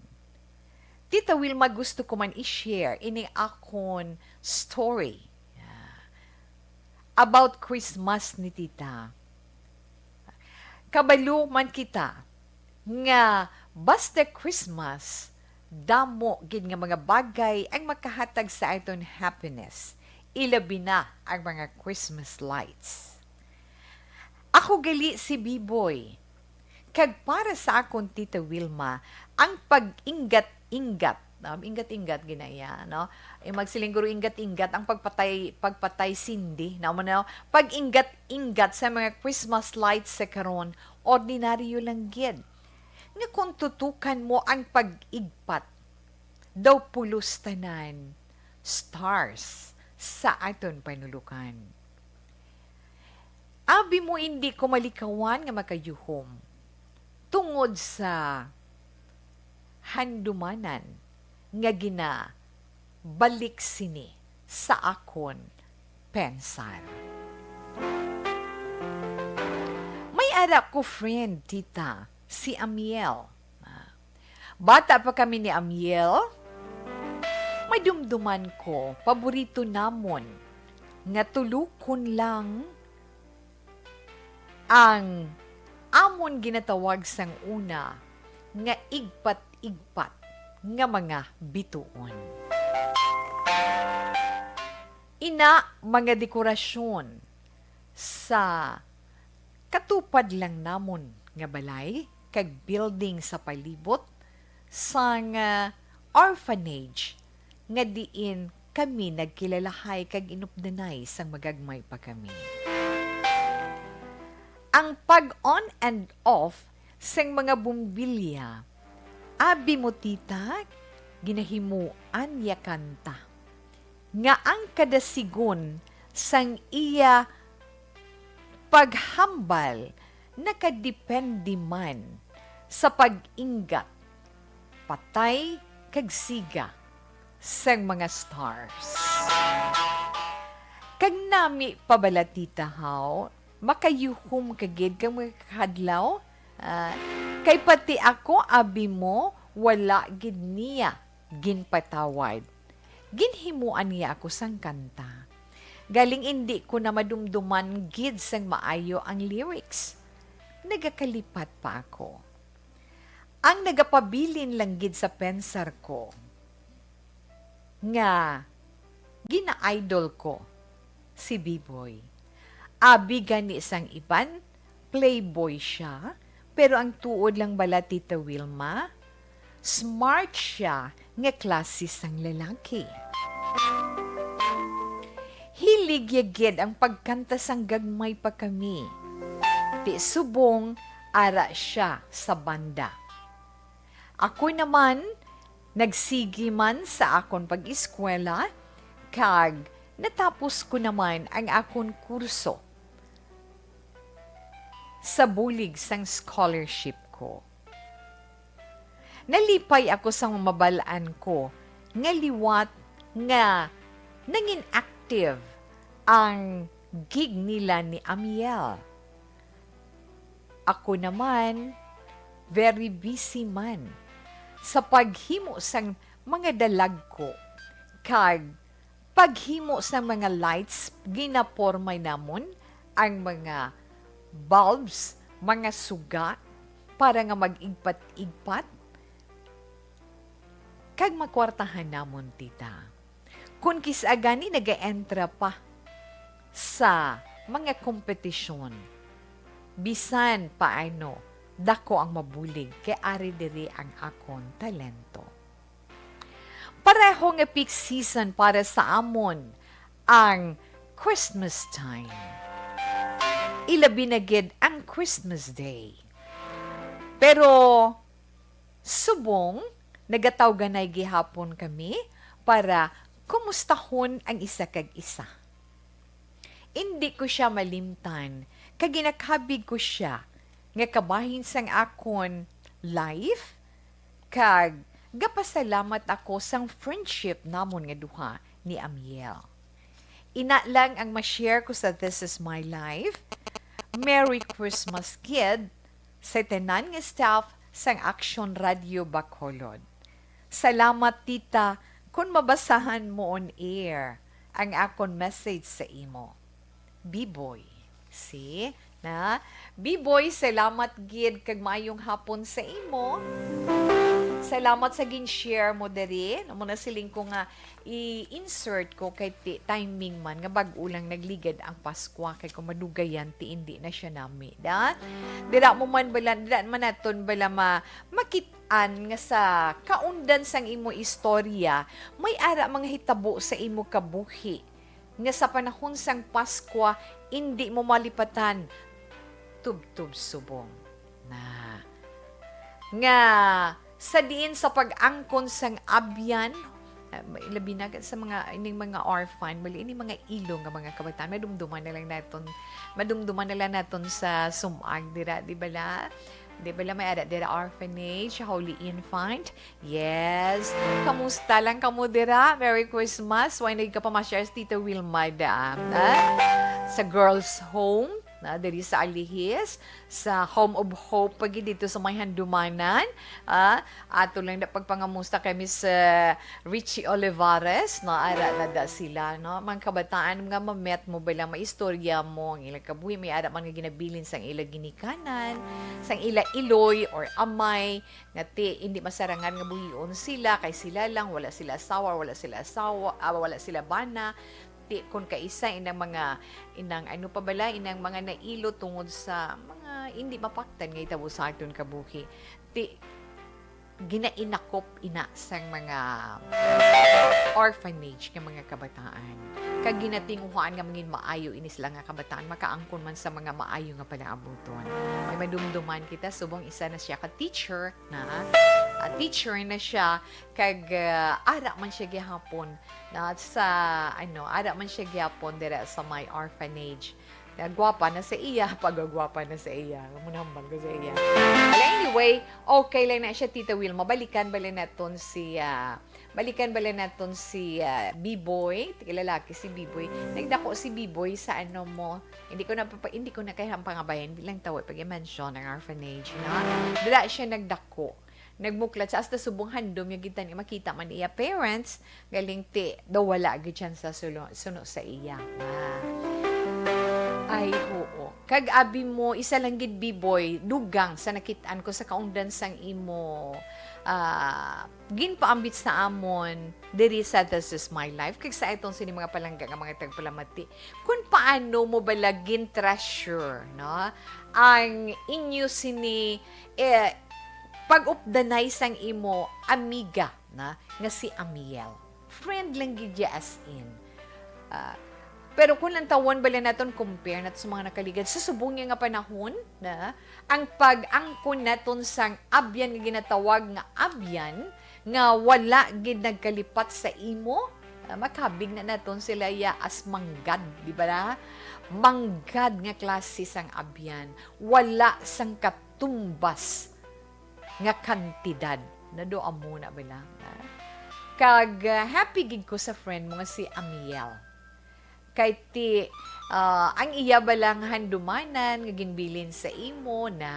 Tita Wilma, gusto ko man i-share ini akon story, ah, about Christmas ni Tita. Kabalo man kita nga basta Christmas, damo gid nga mga bagay ang makahatag sa aton happiness, ilabi na ang mga Christmas lights. Ako gali si Biboy, kag para sa akon Tita Wilma, ang pag-inggat-inggat, no? Inggat-inggat ginaya, no? Eh, magsiling guro, inggat-inggat ang pagpatay, pagpatay sindi, no? Ano, pag-inggat-inggat sa mga Christmas lights sa karon, ordinaryo lang gid. Nga kung tutukan mo ang pag-igpat, daw pulos tanan stars sa aton panulukan. Abi mo, indi ko malikawan nga makayuhom tungod sa handumanan nga ginabalik sini sa akon pensar. May ara ko friend, tita, si Amiel. Ah, bata pa kami ni Amiel, madumduman ko, paborito namon nga tulukon lang ang amon ginatawag sang una nga igpat-igpat nga mga bituon. Ina, mga dekorasyon sa katupad lang namon nga balay kag building sa palibot sang, ah, orphanage nga diin kami nagkilalahay kag inupdanay sang magagmay pa kami. Ang pag-on and off sang mga bumbilya, abi mo, tita, ginahimuan niya kanta, nga ang kada sigon sang iya paghambal nakadepende man sa pag-inggat, patay, kag siga sang mga stars. Kag nami pa bala, Tita, haw, makayuhom ka gid kag makakadlaw? Ah, kay pati ako, abi mo, wala gid niya ginpatawad. Ginhimuan niya ako sang kanta. Galing indi ko na madumduman gid sang maayo ang lyrics. Nagakalipat pa ako. Ang nagapabilin lang gid sa pensar ko nga gina-idol ko si B-Boy. Abi gani sang iban, playboy siya, pero ang tuod lang bala, Tita Wilma, smart siya nga klase sang lalaki. Hilig ya gid ang pagkanta sang gagmay pa kami. Ti subong ara siya sa banda. Ako naman, nagsigi man sa akon pag-eskwela, kag natapos ko naman ang akon kurso sa bulig sang scholarship ko. Nalipay ako sa mabal-an ko nga liwat nga nangin-active ang gig nila ni Amiel. Ako naman, very busy man sa paghimo sang mga dalagko kag paghimo sang mga lights. Ginapormay namon ang mga bulbs, mga suga, para nga mag-igpat-igpat kag makwartahan namon, Tita. Kon kis-a gani nag-entra pa sa mga kompetisyon, bisan paano, dako ang mabulig kay ari diri ang akon talento. Pareho nga peak season para sa amon ang Christmas time. Ilabi na gid ang Christmas Day. Pero subong nagatawganay gihapon kami para kumustahon ang isa kag isa. Indi ko sia malimtan, kag ginakabig ko sia nga kabahin sang akon life, kag gapasalamat ako sang friendship namon nga duha ni Amiel. Ina lang ang ma-share ko sa This Is My Life. Merry Christmas gid sa tanan nga staff sang Action Radio Bacolod. Salamat, Tita, kun mabasahan mo on air ang akon message sa imo. B-Boy. See? Na? B-Boy, salamat gid kag maayong hapon sa imo. Salamat sa gin-share mo diri. Amo na siling ko nga i-insert ko kay ti-, timing man nga bag-o lang nagligad ang Paskwa, kay kung madugayan ti indi na sia nami, da? Dira mo man bala, dira man naton bala ma-, makit-an nga sa kaundan sang imo istorya, may ara mga hitabo sa imo kabuhi nga sa panahon sang Paskwa indi mo malipatan, tubtob subong na. Nga sa diin sa pag-angkon sang abyan, ah, labi na sa mga, ining mga orphan, bali, ining mga ilo nga mga kabataan, madumduman na lang naton, madumduman na lang naton sa sumag dira, di bala? Di bala may ara dira orphanage, Holy Infant? Yes. Kamusta lang kamo dira? Merry Christmas. Why nagkapamasyar si Tita Wilma da? Ah? Sa girls' home, na diri sa Alihis, sa Home of Hope pa gid dito sa may Handumanan. Ah, ato lang na pagpangamusta kay Miss, eh, Richie Olivares, no? Ara na da sila, no? Mga kabataan nga mamet mo bala, maistorya mo ang ilang kabuhi, may ara man nga ginabilin sang ila ginikanan, sang ila iloy or amay, nga ti, hindi masarangan nga buhion sila, kay sila lang, wala sila asawa, wala sila asawa, ah, wala sila bana. Ti, kung kaisa inang mga, inang ano pa bala, inang mga nailo tungod sa mga hindi mapaktan nga itabo sa aton kabuhi. Ti, ginainakop ina sang mga orphanage nga mga kabataan. Kag ginatinguhaan nga mangin maayo ini sila nga kabataan, makaangkon man sa mga maayo nga palaabuton. May madumduman kita, subong isa na siya ka teacher, na, teacher na siya, kag, ah, ara man siya gihapon na sa, ano, ara man siya gihapon dira sa may orphanage. Na gwapa na sa iya, pagagwapa na sa iya. Amo na hambal ko sa iya. Well, anyway, okay lang na siya, Tita Wilma. Balikan bala naton si, ah, balikan bala naton si, ah, Biboy. Tiglalaki si Biboy. Nagdako si Biboy sa, ano mo, hindi ko na papa-, hindi ko na kaya ang pangabayan bilang tawo pag-mention ang orphanage, no? Dira siya nagdako. Nagmuklat siya hasta subong handom niya gid tani makita man iya parents, galing ti daw wala gid siya sa sulo-, suno sa iya. Ah. Ay, oo. Kag abi mo, isa lang gid, Biboy, dugang sa nakit-an ko sa kaungdan sang imo, ah, ginpaambit sa amon diri sa This Is My Life, kag sa aton sini mga palangga nga mga tagpalamati, kung paano mo bala gin-treasure, no, ang inyo sini, eh, pag-updanay sang imo amiga na nga si Amiel. Friend lang gid ya, as in. Ah, pero kung lantawon bala naton, compare nato sa mga nakaligad, sa subong niya nga panahon na ang pag-angkon naton sang abyan nga ginatawag nga abyan nga wala gid nagkalipat sa imo, ah, makabig na naton sila ya as manggad, di ba na? Manggad nga klase sang abyan, wala sang katumbas nga kantidad. Nado amo na bala, ah. Kag, ah, happy gid ko sa friend mo nga si Amiel. Kay ti, ah, ang iya balang handumanan nga ginbilin sa imo na,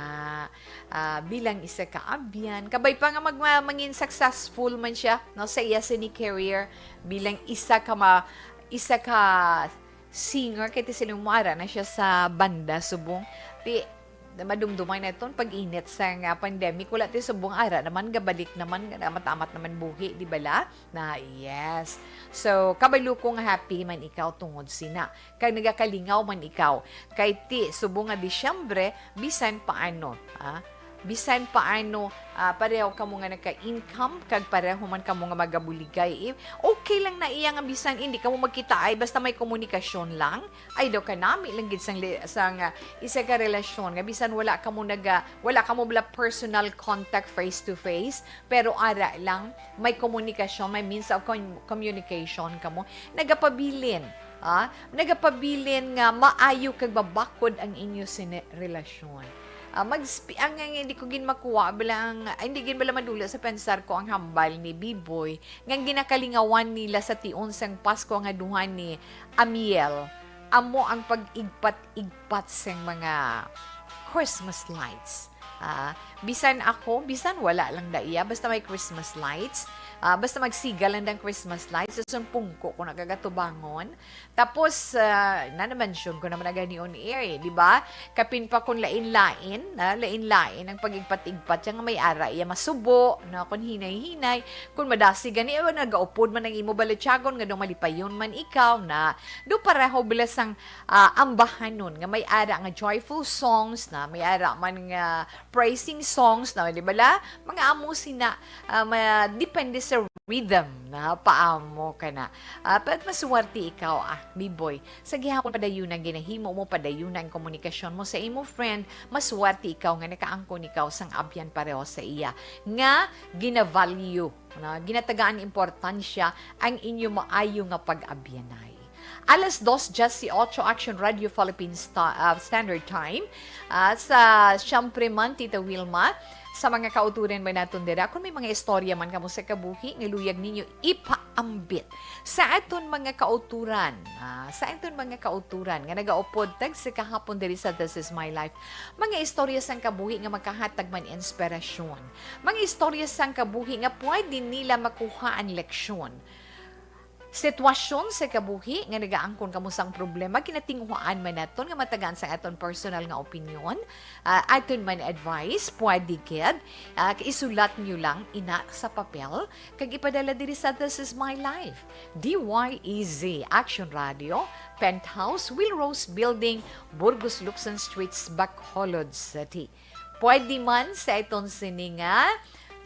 ah, bilang isa ka abyan, kabay pa nga mag-, ma-, mangin successful man siya, no, sa iya sini career bilang isa ka ma-, isa ka singer, kay ti sila mo ara na siya sa banda subong. Ti, madumduman naton pag-init sa nga pandemic, wala ti subong ara naman, gabalik naman, nga amat-amat naman buhi, di bala? Na, yes. So, kabalo ko nga happy man ikaw tungod sina. Kag nagakalingaw man ikaw. Kay ti, subong nga Disyembre, bisan paano, ah, bisan paano, ah, pareho kamo nga nagka-income, kag pareho man kamo nga magabuligay, eh, okay lang na iya nga bisan hindi kamo magkita ay basta may komunikasyon lang. Ay daw kanami lang gid sang li-, sang, ah, isa ka relasyon nga bisan wala kamo naga-, wala kamo bala personal contact face to face, pero ara lang may komunikasyon, may means of con-, communication kamo. Nagapabilin, ah, nagapabilin nga maayo kag mabakod ang inyo sini-, relasyon. Ah, mag-sp-, ang, ang hindi ko gin makuha bala ang, ay, hindi gin bala madula sa pensar ko ang hambal ni Biboy nga ginakalingawan nila sa tion sang Pasko nga duha ni Amiel, amo ang pag-igpat-igpat sang mga Christmas lights. Ah, bisan ako, bisan wala lang da iya, basta may Christmas lights, ah, basta magsiga lang dang Christmas lights, sa pungko ko nagagatubangon. Tapos, ah, na-mention ko naman na gani on air, eh, di ba? Kapin pa kung lain-lain, ah, lain-lain ang pag-igpat-igpat, siya nga may ara iya masubo, na kung hinay-hinay, kung madasig gani, eh, nagaupod man ang imo balatyagon, nga daw malipayon man ikaw, na do pareho bala sang, ah, ambahanon, nga may ara nga joyful songs, na may ara man nga praising songs, na, di bala? Mga amo sina, ah, ma-, depende sa rhythm, na paamo ka na. Ah, pag masuwerte ikaw, ah, Biboy, sa gihapon padayon ang ginahimo mo, padayon ang komunikasyon mo sa imo friend, masuwerte ikaw nga nakaangkon ikaw sang abyan pareho sa iya, nga ginavalue, na ginatagaan importansya ang inyo maayo nga pag-abyanay. Alas dos diyes y ocho, Action Radio Philippine Sta-, ah, Standard Time. Ah, sa, siyempre man, Tita Wilma, sa mga kauturan ba naton dira, kung may mga istorya man kamo sa kabuhi nga luyag ninyo ipaambit sa aton mga kauturan, ah, sa aton mga kauturan nga nagaupod tag sa kahapon diri sa This Is My Life, mga istorya sang kabuhi nga makahatag man inspirasyon, mga istorya sang kabuhi nga pwede nila makuhaan leksyon, sitwasyon sa kabuhi nga nagaangkon kamo sang problema, kinatinguhaan man naton nga matagaan sang aton personal nga opinyon, ah, aton man advice, pwede gid, ah, isulat niyo lang ina sa papel kag ipadala diri sa This Is My Life, D Y E Z, Action Radio, Penthouse, Will Rose Building, Burgos Luxon Streets, Bacolod City. Pwede man sa iton sini nga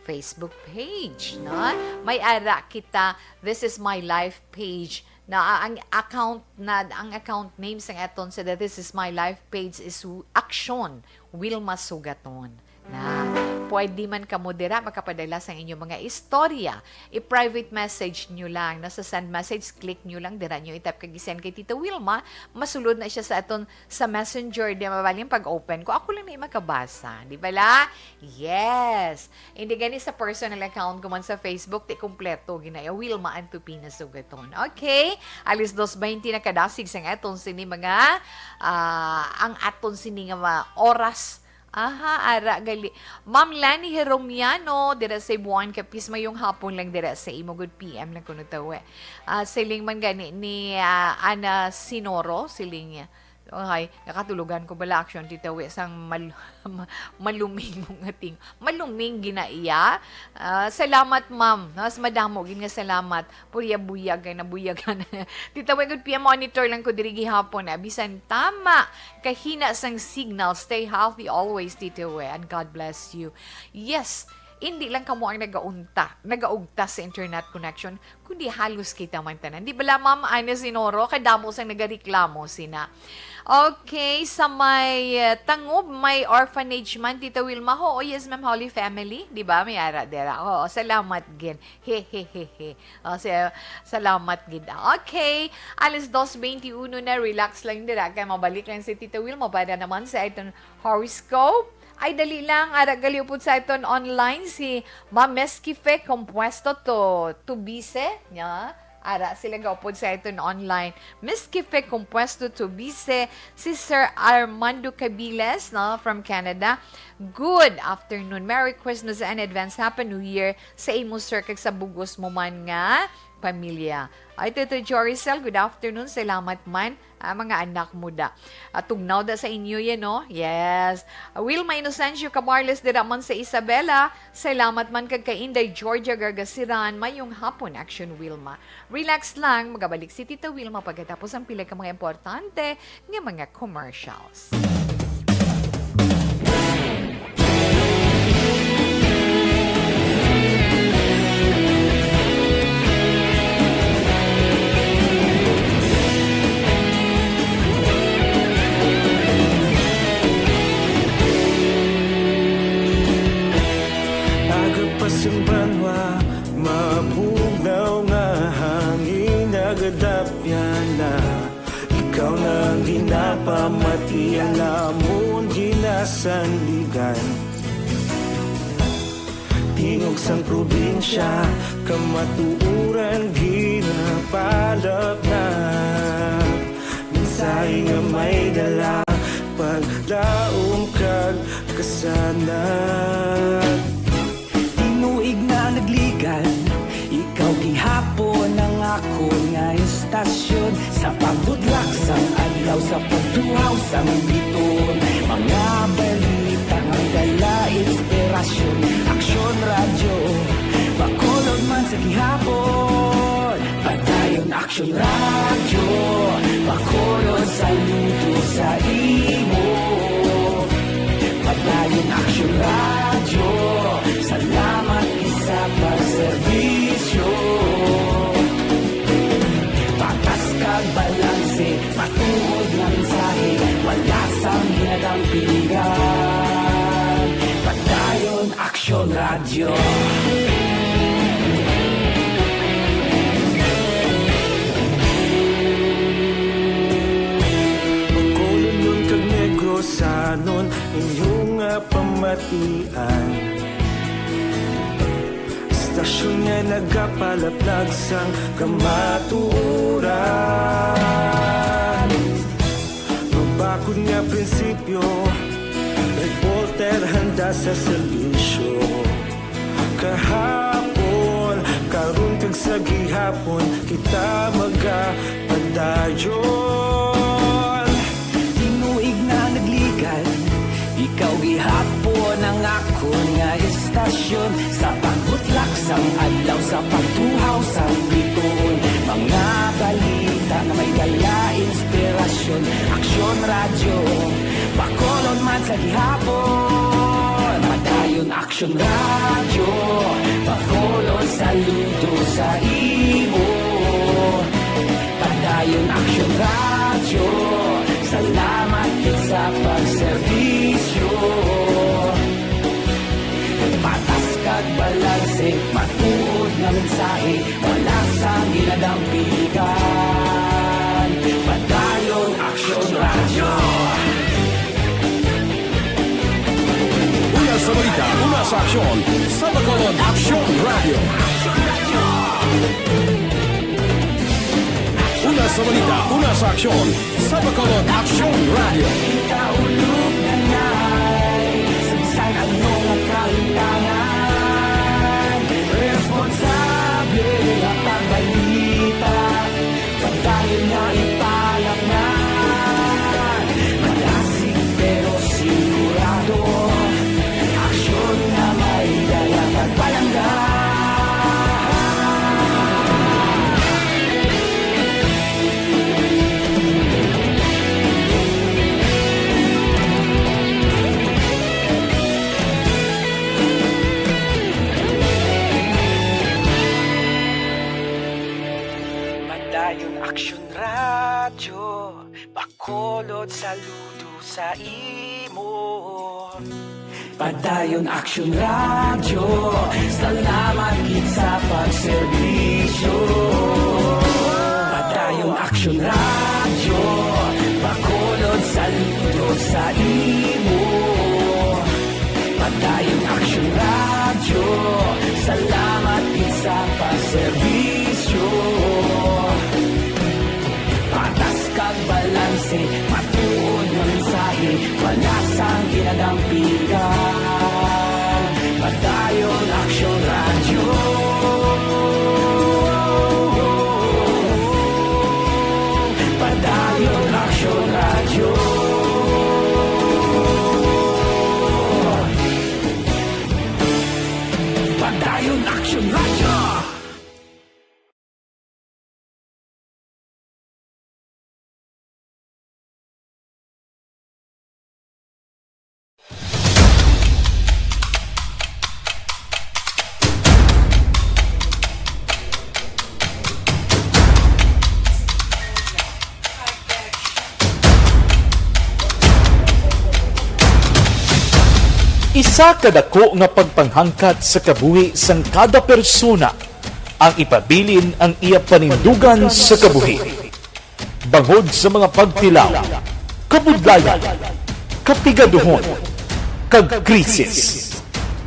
Facebook page, no? May ara kita, This Is My Life page, na ang account na, ang account name sa aton sa the This Is My Life page is Action Wilma Sugaton. Na, Pwede man kamo dira makapadala sang inyong mga istorya. I-private message nyo lang. Nasa send message, click nyo lang. Dira nyo i-type kag i-send kay Tita Wilma. Masulod na siya sa aton sa messenger. Di mabaling pag-open ko. Ako lang na yung makabasa. Di ba la? Yes. Hindi gani sa personal account ko man sa Facebook, ti kompleto, ginaya Wilma Antupina Sugaton. Okay? Alas dos veinte na kadasig sang aton sini mga, ah, ang aton sini nga mga oras. Aha, ara, gali. Ma'am Lani Heromiano, dira sa Cebuan, Capiz, mayong hapon lang dira sa imo, good P M lang kuno tawe. Ah, siling man gani ni, ah, Ana Sinoro, siling niya. Ay, nakatulogan ko bala, action, titawi sang mal-, ma-, maluming nga ting-, maluming ginaiya. Ah, salamat, ma'am. Mas madamo gid nga salamat. Purya buyag kay nabuyagan. Tita We, good P M, monitor lang ko diri gihapon, ah. Bisan tama, kahina sang signal. Stay healthy always, Tita We, and God bless you. Yes, hindi lang kamo ang nagaunta, nagaugta sa internet connection, kundi halos kita man tanan. Di bala, Ma'am Ana Sinoro, kadamo sang nagareklamo sina. Okay, sa may, uh, Tangob, may orphanage man, Tita Wilma. Oo, yes, ma'am, Holy Family. Di ba? May ara dira. Oo, salamat gid. He, he, he, he. Oh, sa-, salamat gid. Okay. Alas dos veintiuno na, relax lang dira. Kay mabalik lang si Tita Wilma para naman sa iton horoscope. Ay, dali lang. Ara gali upod sa iton online si Ma'am Meskife Compuesto to Tubice. Nya, ara sila gaupod sa iton online. Meskife Compuesto Tubice, si Sir Armando Cabiles, no, from Canada. Good afternoon. Merry Christmas and advance Happy New Year sa imo, sir, kag sa bugos mo man nga pamilya. Ay, Tito Joricel, good afternoon. Salamat man. Ah, mga anak mo da. Ah, tugnaw da sa inyo yan, no? Yes. Ah, Wilma Inocencio Camarles, dira man sa Isabela. Salamat man kag kay Inday Georgia Gargasiran. Mayong hapon, Action Wilma. Relax lang, magabalik si Tita Wilma pagkatapos ang pila ka mga importante nga mga commercials. Aga pa sing banwa, mabugnaw nga hangin, nagadapyan na. Ikaw na ang ginapamati, ang amon ginasandigan. Tingog sang probinsya, kamatuoran ginapalapnap. Mensahe nga may dala, paglaom kag kasanag. Tinuig na nagligad, ikaw gihapon ang akon nga estasyon. Sa pagbutlak sang adlaw, sa pagtuhaw sang bituon, mga balita nga dala inspirasyon. Aksyon Radyo, Bacolod man sa gihapon. Padayon Aksyon Radyo, Bacolod, saludo sa imo. Padayon Aksyon Radyo, salamat gid sa pagserbisyo. Patas kag balanse, matuod nga mensahe, wala sang ginadampingan. Padayon Aksyon Radyo. Bacolodnon kag Negrosanon, inyo nga pamatian. Estasyon nga nagapalaplag sang kamatuoran. Mabakod nga prinsipyo, reporter handa sa serbisyo. Kahapon, karon kag sa gihapon, kita magapadayon. Tinuig na nagligad, ikaw gihapon ang akon nga estasyon. Sa pagbutlak sang adlaw, sa pagtuhaw sang bituon, mga balita nga may dala inspirasyon. Aksyon Radyo, Bacolod man sa gihapon. Padayon Aksyon Radyo, Bacolod, saludo sa imo. Padayon Aksyon Radyo, salamat gid sa pagserbisyo. Mensahe, malasang ginadampigan. Padayon Aksyon Radyo. Una sa balita, una sa aksyon, sa Bacolod Aksyon Radyo. Una sa balita, una sa aksyon, sa Bacolod Aksyon Radyo. Kita ulog na ngay, sabisan ano nga kahintangan. Responsable nga pagbalita, pagdayon nga ipalatnan. Malasig pero sigurado, aksyon nga may dala kag palangga. Padayon Aksyon Radyo, Bacolod, saludo sa imo. Padayon Aksyon Radyo, salamat gid sa pagserbisyo. Padayon Aksyon Radyo, Bacolod, saludo sa imo. Padayon Aksyon Radyo, salamat gid sa pagserbisyo. Patas kag balanse, matuod nga mensahe, malasang ginadampigan. Padayon Aksyon Radyo. Padayon Aksyon Radyo. Padayon Aksyon Radyo. Isa ka dako nga pagpanghangkat sa kabuhi sang kada persona ang ipabilin ang iya panindugan sa kabuhi. Bangod sa mga pagtilaw, kabudlayan, kapigaduhon, kag krisis,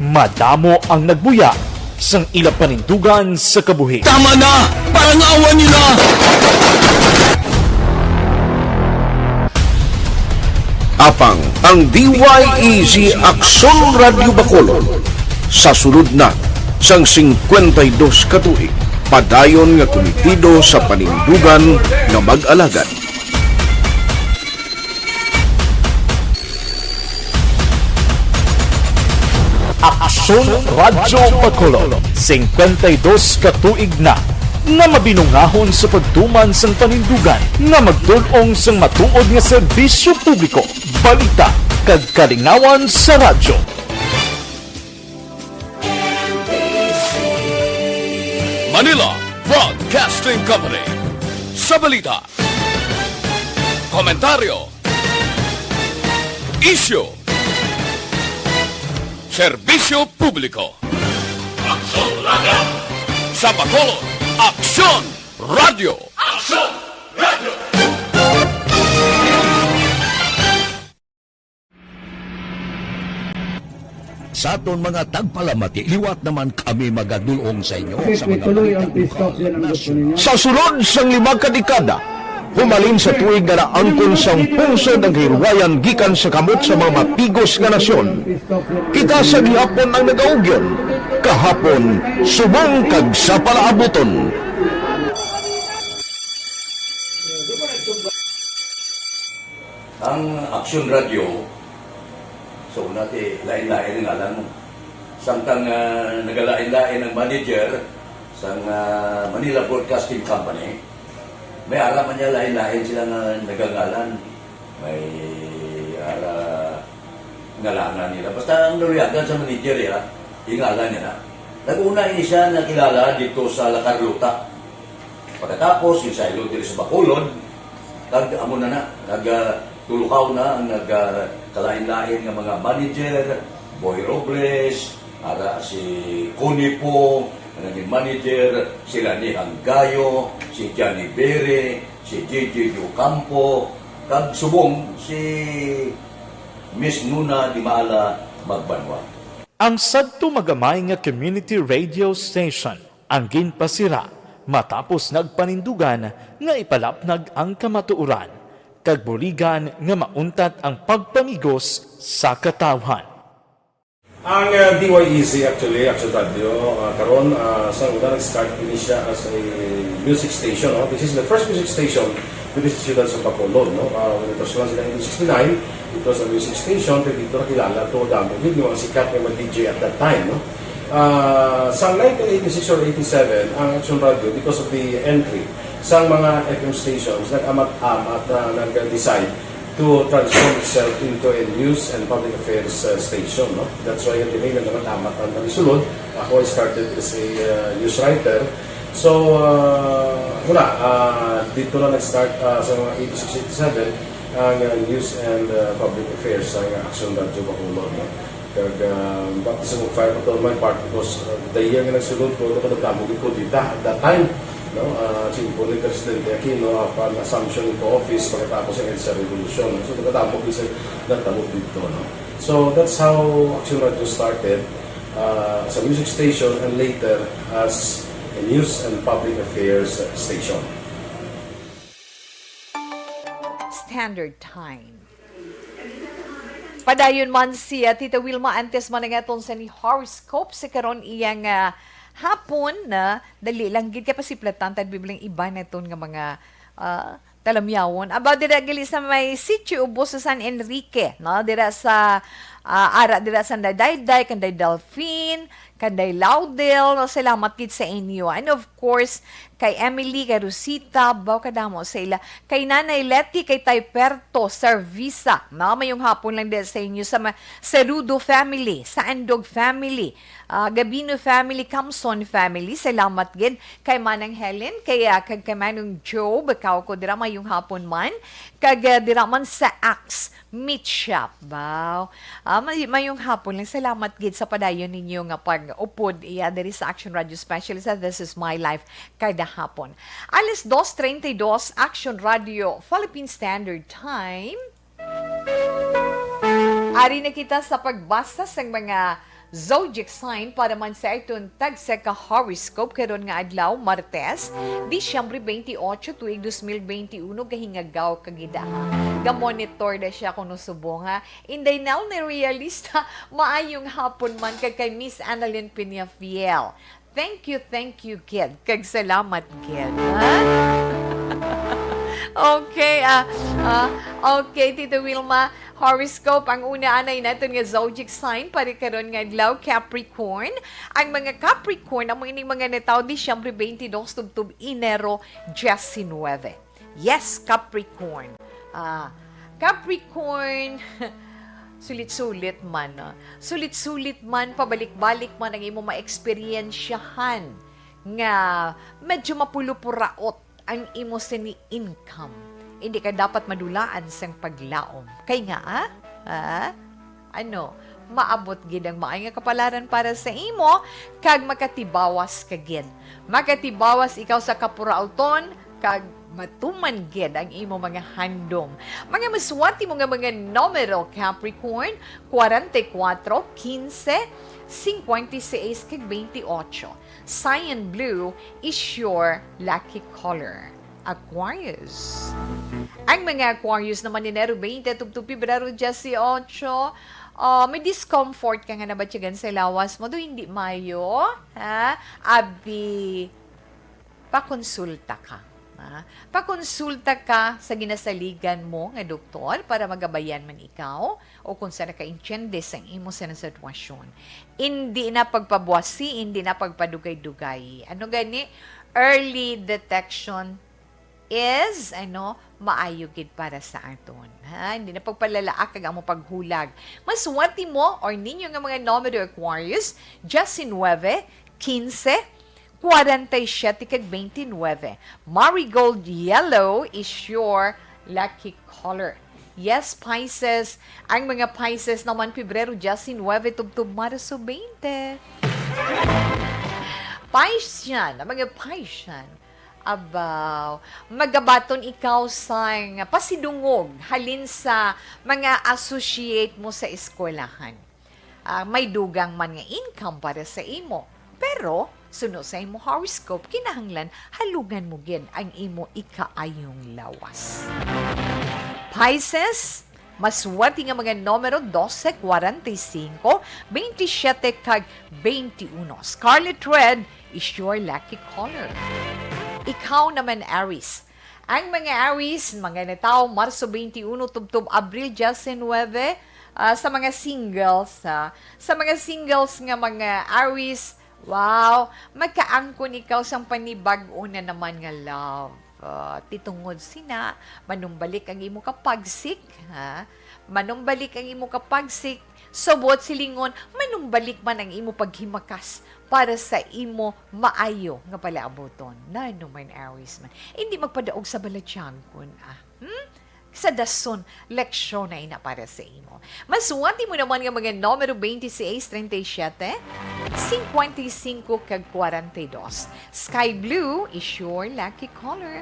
madamo ang nagbuya sang ila panindugan sa kabuhi. Tama na! Parangawan nila! Apang ang D Y E Z Aksyon Radyo Bacolod sa sulod na sang singkwenta y dos ka tuig, padayon nga kumitido sa panindugan nga mag-alagad. Aksyon Radyo Bacolod, singkwenta y dos ka tuig na nga mabinungahon sa pagtuman sang panindugan nga magtul-ong sang matuod nga serbisyo publiko, balita, kag kalingawan sa radyo. Manila Broadcasting Company. Sa balita, komentaryo, isyu, serbisyo publiko. Aksyon Radyo. Sa Bacolod, Aksyon Radyo. Aksyon Radyo. Sa aton mga tagpalamati, liwat naman kami magadul-ong sa inyo sa mga balita bukaw nga nasyon. Sa sulod sang lima ka dekada, humalin sa tuig nga naangkon sang pungsod ang kahilwayan gikan sa kamot sa mga mapigos nga nasyon. Kita sa gihapon ang nagaugyon, kahapon, subong kag sa palaabuton. Ang Aksyon Radyo, sa una ti, lain-lain ang ngalan mo. Samtang, ah, nagalain-lain ang manager sang, ah, Manila Broadcasting Company, may ara man niya lain-lain sila nga nagangalan. May ara ngalangan nila. Basta ang naluyagan sa manager, ya, ingalan niya na. Nag-una ini siya nakilala dito sa La Carlota. Pagkatapos, ginsaylo diri sa Bacolod, kag amo na na, nag, ah, tulukaw na ang nag, ah, kalain-lain nga mga manager, Boy Robles, ara si Connie Poe, Naging manager sila ni Hanggayo, si Johnny Bere, si J J Ocampo, kag subong si Miss Nuna Dimala Magbanwa. Ang sadto magamay nga community radio station ang ginpasira matapos nagpanindugan nga ipalapnag ang kamatuoran kag buligan nga mauntat ang pagpamigos sa katawhan. Ang uh, D Y E C actually, Action Radio, uh, karon uh, sa una nag-start ini siya as a music station. No? This is the first music station dito sa siyudad sa Bacolod. No? Uh, when it was launched in nineteen sixty-nine, it was a music station, kaya dito nakilala to damo gid yung mga sikat nga mga D J at that time. No? Uh, sa nineteen eighty-six or eighty-seven, ang Action Radio, because of the entry sa mga F M stations, nag-amat-amat na nag-decide to transform itself into a news and public affairs uh, station. No? That's why yung tinignan naman amat ang nalisulod. Ako, I started as a uh, news writer. So, uh, wala. Uh, dito na nag-start uh, sa mga eighty-six eighty-seven ang uh, news and uh, public affairs sa uh, Action Radio Bacolod. No? Kag uh, baptism of fire pa to on my part because uh, the year nga nagsulod ko, ano ko nagdamo gid ko dita at that time. No? Uh, simple ni Presidente Aquino, upon assumption into office pagkatapos ng EDSA Revolution. So, nagdamo gid sa nagdamo dito. No? So, that's how Action Radio started uh, as a music station and later as a news and public affairs station. Standard Time. Padayon man si uh, Tita Wilma antes man nga aton sa ni horoscope sa karon iyang uh, hapon na dali lang gid kay pasiplatan tad bibling iba naton nga mga uh, talamyawon. About dira gali sa may sitio ubos sa San Enrique, no? Dira sa uh, ara dira sa Dayday, Kanday Delfin, Kanday Laudel, no? Salamat gid sa inyo. And of course, kay Emily, kay Rosita, baw kadamo sa ila. Kay Nanay Leti, kay Tay Perto, Servisa, no? Mayong hapon lang din sa inyo sa Cerudo family, sa Andog family, uh, Gabino family, Camson family. Salamat gid kay Manang Helen, kay, uh, kay, kay Manong Joe, bakaw ko dira mayong hapon man. Kag uh, dira man sa Axe Meat Shop, baw. Ah, may, mayong hapon lang. Salamat gid sa padayon ninyo nga pag-upod iya diri sa Action Radio Specialist sa This Is My Life kada hapon. Alas dos treinta y dos, Action Radio Philippine Standard Time. Ari na kita sa pagbasa sang mga zodiac sign para man sa aton tagsa ka horoscope karon nga adlaw, Martes, Disyembre twenty-eight, tuig dos mil twenty-one, kahingagaw kag idaha. Ga-monitor na siya kuno subong, ha. Inday Nel ni Realista, maayong hapon man kag kay Miss Annalyn Peñafiel. Thank you, thank you, gid. Kag salamat, gid. Ha? Okay, ah, ah, okay, Tita Wilma, horoscope, ang una anay naton nga zodiac sign para karon nga adlaw, Capricorn. Ang mga Capricorn, amo ining mga natawo Disyembre twenty-dos tubtob Enero diecinuebe. Yes, Capricorn. Ah, Capricorn, sulit-sulit man, no? Sulit-sulit man, pabalik-balik man ang imo maeksperyensyahan nga medyo mapulupuraot ang imo sini income. Hindi ka dapat madulaan sang paglaom. Kay nga, ah? Ah? Ano? Maabot gid ang maay nga kapalaran para sa imo, kag makatibawas ka gid. Makatibawas ikaw sa kapurauton, kag matuman gid ang imo mga handom. Mga maswati mo nga mga numero, Capricorn, forty-four, quince, cincuenta y seis, kag twenty-ocho. Cyan blue is your lucky color. Aquarius. Ang mga Aquarius naman Enero twenty tubtob Pebrero dieciocho, uh, may discomfort ka nga nabatyagan sa lawas mo, do hindi mayo, ha? Abi, pakonsulta ka. Ha? Pakonsulta ka sa ginasaligan mo nga doktor para magabayan man ikaw o kung sa nakaintiende sa imo sa sitwasyon. Hindi na pagpabuasi, hindi na pagpadugay-dugay. Ano gani? Early detection is, ano, maayo gid para sa aton. Ha? Hindi na pagpalalaak ang among paghulag. Maswerte mo or ninyo nga mga numero Aquarius, diecinuebe, quince, forty-seven, kag twenty-nine. Marigold yellow is your lucky color. Yes, Pisces. Ang mga Pisces naman, Pebrero diecinuebe tubtob Marso twenty. Paisyan, ang mga paisyan. Abaw, magabaton ikaw sang pasidungog halin sa mga associate mo sa eskwelahan. Ah, may dugang man nga income para sa imo. Pero, suno sa imo horoscope, kinahanglan halungan mo gid ang imo ikaayong lawas. Pisces, maswerte nga mga numero, dose, kwarenta y singko, bente siyete, kag bente uno. Scarlet red is your lucky color. Ikaw naman, Aries. Ang mga Aries, mga natawo Marso twenty-one tubtob Abril diecinuebe, ah, sa mga singles, ha. Sa mga singles nga mga Aries, wow, magkaangkon ikaw sang panibag-o na naman nga love. Ah, ti tungod sina, manumbalik ang imo kapagsik, ha? Manumbalik ang imo kapagsik, subot silingon, manumbalik man ang imo paghimakas para sa imo maayo nga palaabuton. Nano man, Aries man. Hindi magpadaog sa balatyagon, ah. Hmm? Sa dason, leksyon na ina para sa imo. Maswerte mo naman nga mga numero twenty-six, treinta y siete, cincuenta y cinco, kag kwarenta y dos. Sky blue is your lucky color.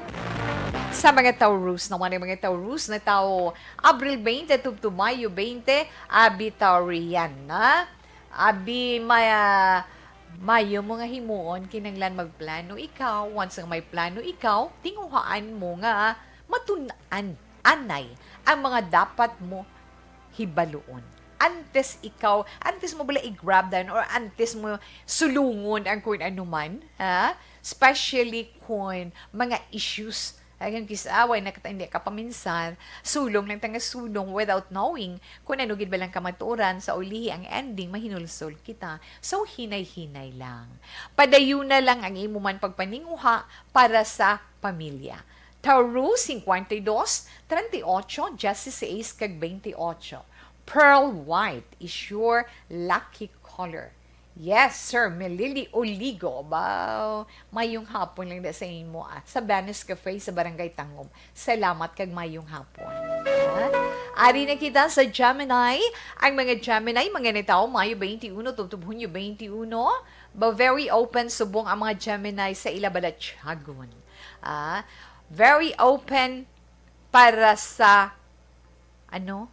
Sa mga Taurus naman, ang mga Taurus natawo Abril twenty tubtob Mayo twenty, abi Taurian na. Abi, may, ah, mayo mo nga himuon, kinahanglan magplano ikaw. Once nga may plano ikaw, tinguhaan mo nga matun-an anay ang mga dapat mo hibaluon. Antes ikaw, antes mo bala i-grab down or antes mo sulungon ang kung ano man, ha? Especially kung mga issues, ay, ang kis-a, way na kita hindi ka paminsar, sulong lang ta nga sulong without knowing kung ano gid ba lang kamaturan, sa ulihi ang ending, mahinulsol kita. So, hinay-hinay lang. Padayuna lang ang imo man pagpaninguha para sa pamilya. Taurus, cincuenta y dos, treinta y ocho, dieciséis, kag veintiocho. Pearl white is your lucky color. Yes, Sir Melili Oligo. Ba, mayong hapon lang da sa imo, ah. Sa Venice Cafe sa Barangay Tangub. Salamat kag mayong hapon. Ah, ari na kita sa Gemini. Ang mga Gemini, mga natawo Mayo twenty-one tubtob Hunyo twenty-one, ba very open subong ang mga Gemini sa ila balatyagon. Ah, very open para sa, ano?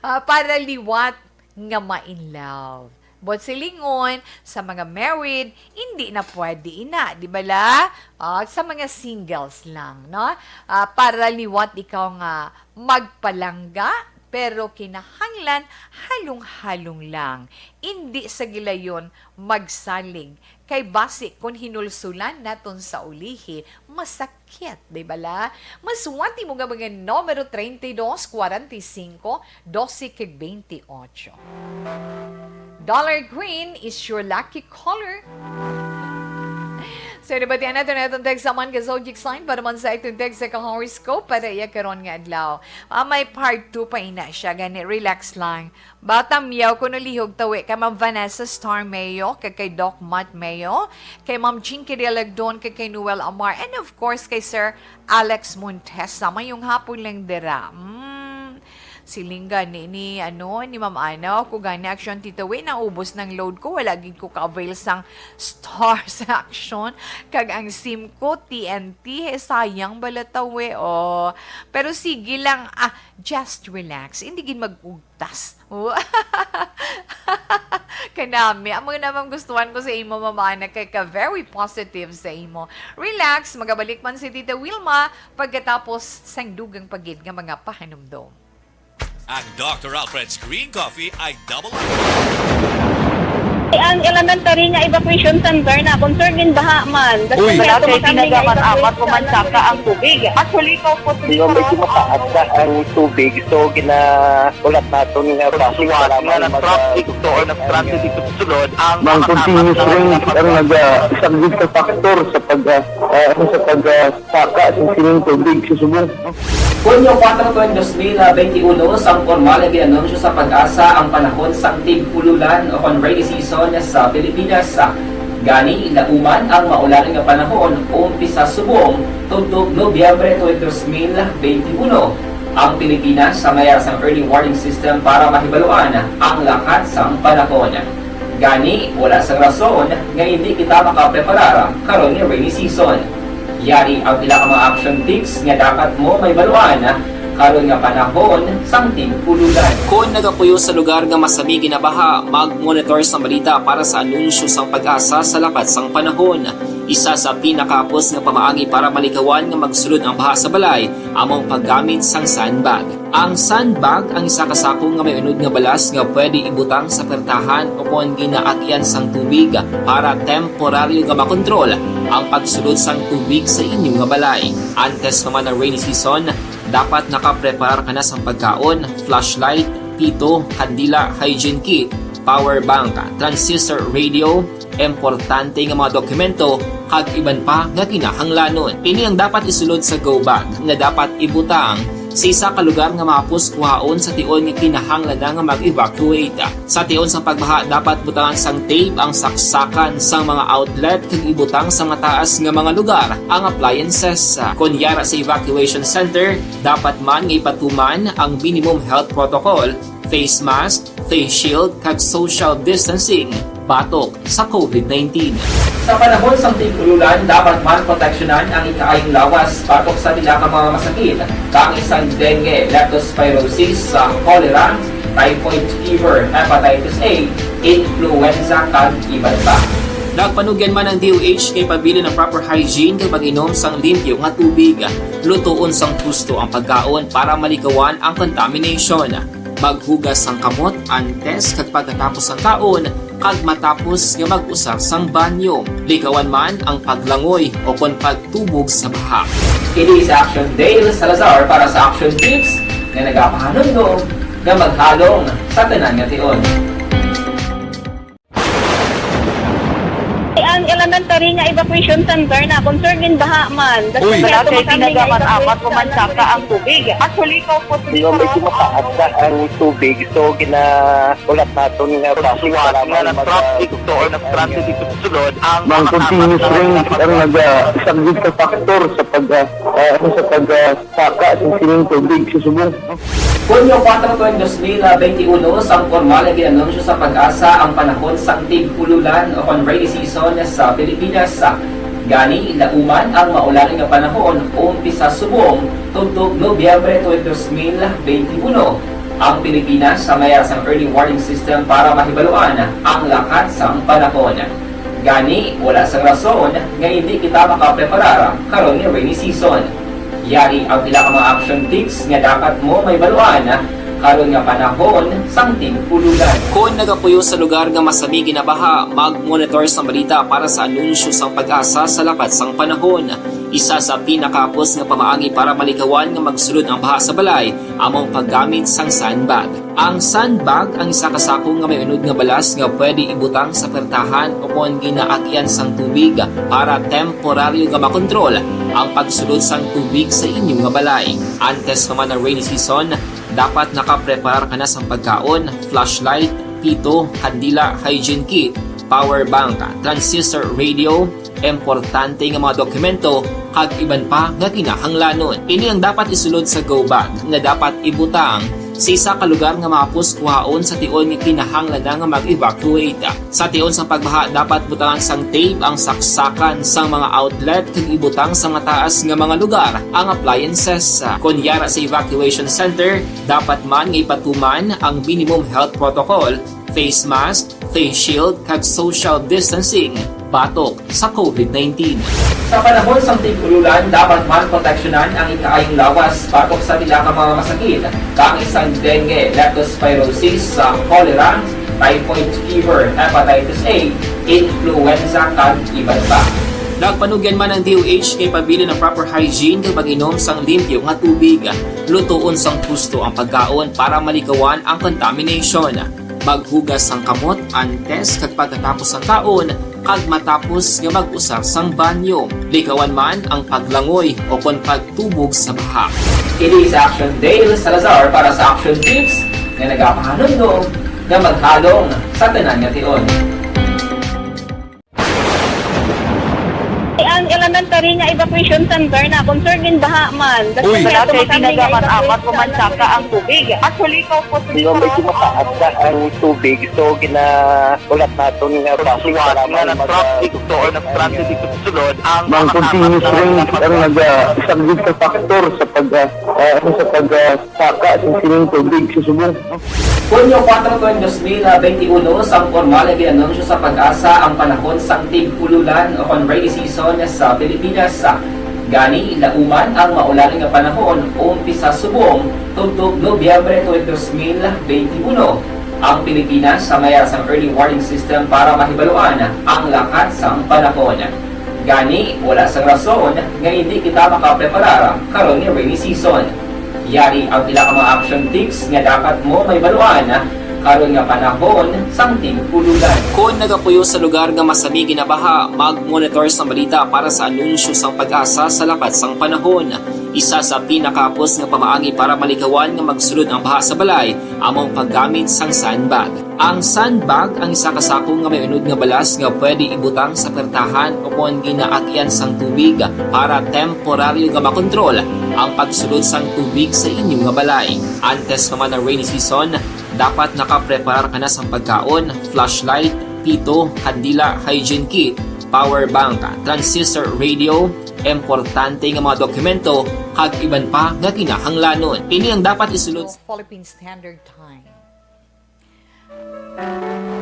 Ah, para liwat nga ma-in love. But silingon, sa mga married, hindi na pwede ina, di ba la? Ah, sa mga singles lang, no? Ah, para liwat ikaw nga magpalangga, pero kinahanglan halong-halong lang. Hindi sa gilayon magsalig, kay basi kon hinulsulan naton sa ulihi, masakit, di ba la? Maswerte mo nga mga numero treinta y dos, kwarenta y singko, dose, kag veintiocho. Dollar Queen is your lucky color. So, nabatian nato na itong text sa man ka zodiac sign para man sa itong text sa ka horoscope para iya karon nga adlaw. Ah, may part two pa ina siya, gani relax lang. Bata miyaw kuno lihog tawi kay Ma'am Vanessa Star Mayo, kag kay Doc Matt Mayo, kay Ma'am Jinky Dialagdon, kag kay Noel Amar, and of course kay Sir Alex Montesa. Mayong hapon lang dira. Mm. Siling gani ni, ano, ni Ma'am Ana, ako gani, action titawi, naubos ng load ko, wala gid ko ka-avail sang Star sa action, kag ang sim ko, T N T, eh, sayang bala tawi, oh. Pero sige lang, ah, just relax, hindi gid mag-ugtas. Kanami, amo na man gustuhan ko sa imo, Ma'am Ana, kay ka very positive sa imo. Relax, magabalik man si Tita Wilma pagkatapos sang dugang pa gid nga mga pahanumdom. Ang Doctor Alfred's Green Coffee ay double. Ang elementary nga evacuation center na concern din baha man. Uy, wala kay tinaga man apat ko man saka ang tubig. Actually, ko po. Di ba, medyo mataas na ang tubig, so ginaulat naton nga basi wala man nag-traffic to or nag-transit dito sa sulod ang mga continuous rain ang nagasaglit sa factor sa pag, ah, ah, sa pag, ah, saka sa sining tubig sa subong. Hunyo kuwatro, dos mil benti uno, sang pormal nga gin-anunsyo sa PAGASA ang panahon sang tig-ululan o kon rainy season sa Pilipinas. Gani, lauman ang maulan nga panahon, umpisa subong tubtob Nobyembre tuig dos mil benti uno. Ang Pilipinas sa mayar sang early warning system para mahibaluan ang lakat sang panahon. Gani, wala sang rason nga hindi kita makapreparar karon nga rainy season. Yari ang pila ka mga action tips nga dapat mo mahibaluan karon nga panahon sang tig-ululan. Kon nagapuyo sa lugar nga masami ginabaha, mag-monitor sang balita para sa anunsyo sang PAGASA sa lakat sang panahon. Isa sa pinakahapos nga pamaagi para malikawan nga magsulod ang baha sa balay amo ang paggamit sang sandbag. Ang sandbag ang isa ka sako nga may unod nga balas nga pwede ibutang sa pertahan o kon ginaagyan sang tubig para temporaryo nga makontrol ang pagsulod sang tubig sa inyo nga balay. Antes pa man ang rainy season, dapat nakapreparar ka na sang pagkaon, flashlight, pito, kandila, hygiene kit, power bank, transistor radio, importante nga mga dokumento, kag iban pa nga kinahanglanon. Ini ang dapat isulod sa go bag nga dapat ibutang sa isa ka lugar nga mahapos kuhaon sa tion nga kinahanglan na nga mag-evacuate. Sa tion sa pagbaha, dapat butangan sang tape ang saksakan sang mga outlet kag ibutang sa mataas nga mga lugar ang appliances. Kon yara sa evacuation center, dapat man nga ipatuman ang minimum health protocol, face mask, face shield, kag social distancing batok sa covid nineteen. Sa panahon sang tig-ululan, dapat man proteksyonan ang ikaayong lawas batok sa pila ka mga masakit, kaangay sang dengue, leptospirosis, sa cholera, typhoid fever, hepatitis A, influenza, kag iban pa. Nagpanugyan man ang D O H kay pabilin ang proper hygiene kag pag-inom sang limpyo nga tubig. Lutoon sang husto ang pagkaon para malikawan ang contamination. Maghugas sang kamot antes kag pagkatapos sang kaon kag matapos nga mag-usar sang banyo. Likawan man ang paglangoy o kon pagtubog sa baha. Kini si Action Dale Salazar para sa Action Tips nga nagapahanumdom nga maghalong sa tanan nga tion. Ang elementary nga evacuation center na concern din baha man. Uy. Wala kay tinaga man amat o mansaka ang tubig. Actually, ikaw po, di ba, medyo mataas na ang tubig, so ginaulat naton nga traffic nga nag-traffic to or nag-transit dito sa sulod ang mga continuous rain ang nagasaglit sa factor sa pag, ah, ah, ano, sa pag, ah, saka sa sining tubig sa subong. Hunyo kuwatro, tuig dos mil benti uno, sang pormal nga ginanunsyo sa PAGASA ang panahon sang tig-ululan o kon rainy season sa Pilipinas. Gani, lauman ang maulan nga panahon umpisa subong tubtob Nobyembre tuig dos mil benti uno ang Pilipinas sa mayara sang early warning system para mahibaluan ang lakat sang panahon. Gani, wala sang rason nga hindi kita makapreparar karon nga rainy season. Yari ang pila ka mga action tips nga dapat mo mahibaluan karon nga panahon sang tig-ululan. Kon nagapuyo sa lugar nga masami ginabaha, mag-monitor sang balita para sa anunsyo sang PAGASA sa lakat sang panahon. Isa sa pinakahapos nga pamaagi para malikawan nga magsulod ang baha sa balay amo ang paggamit sang sandbag. Ang sandbag ang isa ka sako nga may unod nga balas nga pwede ibutang sa pertahan o kon ginaagyan sang tubig para temporaryo nga makontrol ang pagsulod sang tubig sa inyo nga balay. Antes pa man ang rainy season, dapat nakapreparar ka na sang pagkaon, flashlight, pito, kandila, hygiene kit, power bank, transistor radio, importante nga mga dokumento, kag iban pa nga kinahanglanon. Ini ang dapat isulod sa go bag nga dapat ibutang sa isa ka lugar nga mahapos kuhaon sa tion nga kinahanglan na nga mag-evacuate. Sa tion sang pagbaha, dapat butangan sang tape ang saksakan sang mga outlet kag ibutang sa mataas nga mga lugar ang appliances. Kon yara sa evacuation center, dapat man nga ipatuman ang minimum health protocol, face mask, face shield, kag social distancing batok sa covid nineteen. Sa panahon sang tig-ululan, dapat man proteksyonan ang ikaayong lawas batok sa pila ka mga masakit, kaangay sang dengue, leptospirosis, sa cholera, typhoid fever, hepatitis A, influenza, kag iban pa. Nagpanugyan man ang D O H kay pabilin ang proper hygiene kag pag-inom sang limpyo nga tubig. Lutoon sang husto ang pagkaon para malikawan ang contamination. Maghugas sang kamot antes kag pagkatapos sang kaon, kag matapos nga mag-usar sang banyo. Likawan man ang paglangoy o kon pagtubog sa baha. Kini si Action Dale Salazar para sa Action Tips nga nagapahanumdom nga maghalong sa tanan nga tion. Ang Elementary nga evacuation center na, concern in baha man. Uy. Wala kay pinagaman amat ko man saka ang tubig. Actually, ikaw po sa Dino, medyo mataas na ang tubig. So, gina-, ulat naton nga Pagsuwat nga nag-traffic to or nag-traffic dito sa sulod, ang Mang mga continuous tapat na rain ang naga-, isang good factor sa pag, ah, ah, ano, sa pag, ah, saka sa sining tubig sa subong. Hunyo kuwatro, tuig dos mil benti uno, sang pormal nga gin-anunsyo sa PAGASA ang panahon sang tig-ululan o kon rainy season sa Pilipinas. Gani, lauman ang maulan nga panahon umpisa subong tubtob Nobyembre tuig dos mil benti uno. Ang Pilipinas, sa may ara sang early warning system para mahibaluan ang lakat sang panahon. Gani, wala sang rason nga hindi kita makapreparar karon nga rainy season. Yari ang pila ka mga action tips nga dapat mo mahibaluan karon nga panahon sang tig-ululan. Kon nagapuyo sa lugar nga masami ginabaha, mag-monitor sang balita para sa anunsyo sang PAGASA sa lakat sang panahon. Isa sa pinakahapos nga pamaagi para malikawan nga magsulod ang baha sa balay amo ang paggamit sang sandbag. Ang sandbag ang isa ka sako nga may unod nga balas nga pwede ibutang sa pertahan o kon ginaagyan sang tubig para temporaryo nga makontrol ang pagsulod sang tubig sa inyo nga balay. Antes pa man ang rainy season, dapat nakapreparar ka na sang pagkaon, flashlight, pito, kandila, hygiene kit, power bank, transistor radio, importante nga mga dokumento, kag iban pa nga kinahanglanon. Ini ang dapat isulod. Philippine Standard Time.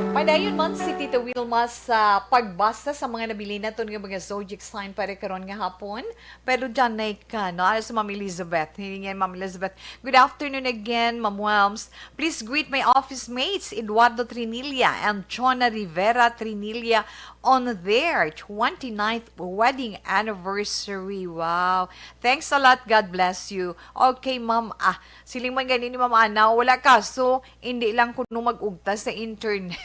Padayon man si Tita Wilma sa pagbasa sa mga nabilin naton nga mga zodiac sign para karon nga hapon. Pero dyan na ka, no? Ano si Ma'am Elizabeth? Hiningan Ma'am Elizabeth. Good afternoon again, Ma'am Welms. Please greet my office mates, Eduardo Trinilla and Chona Rivera Trinilla, on their twenty-ninth wedding anniversary. Wow. Thanks a lot. God bless you. Okay, Ma'am. Ah, siling man gani ni Ma'am Ana, wala kaso, hindi lang kuno mag-ugta sa internet.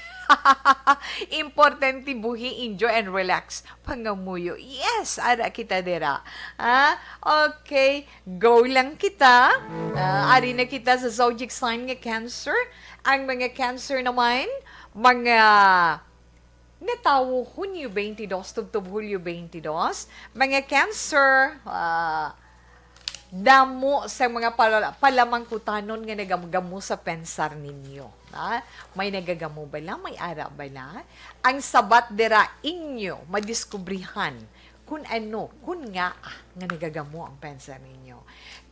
Importante buhi, enjoy and relax. Pangamuyo. Yes, ara kita dira. Ah, okay. Go lang kita. Ah, ari na kita sa zodiac sign nga Cancer. Ang mga Cancer naman, mga natawo Hunyo twenty-two tubtob Hulyo twenty-two. Mga Cancer, ah, damo sa mga pala-, palamangkutanon nga nagagamo sa pensar ninyo. Ha? May nagagamo bala? May ara bala? Ang sabat dira inyo madiskubrihan kun ano, kun ngaa nga nagagamo ang pensar ninyo.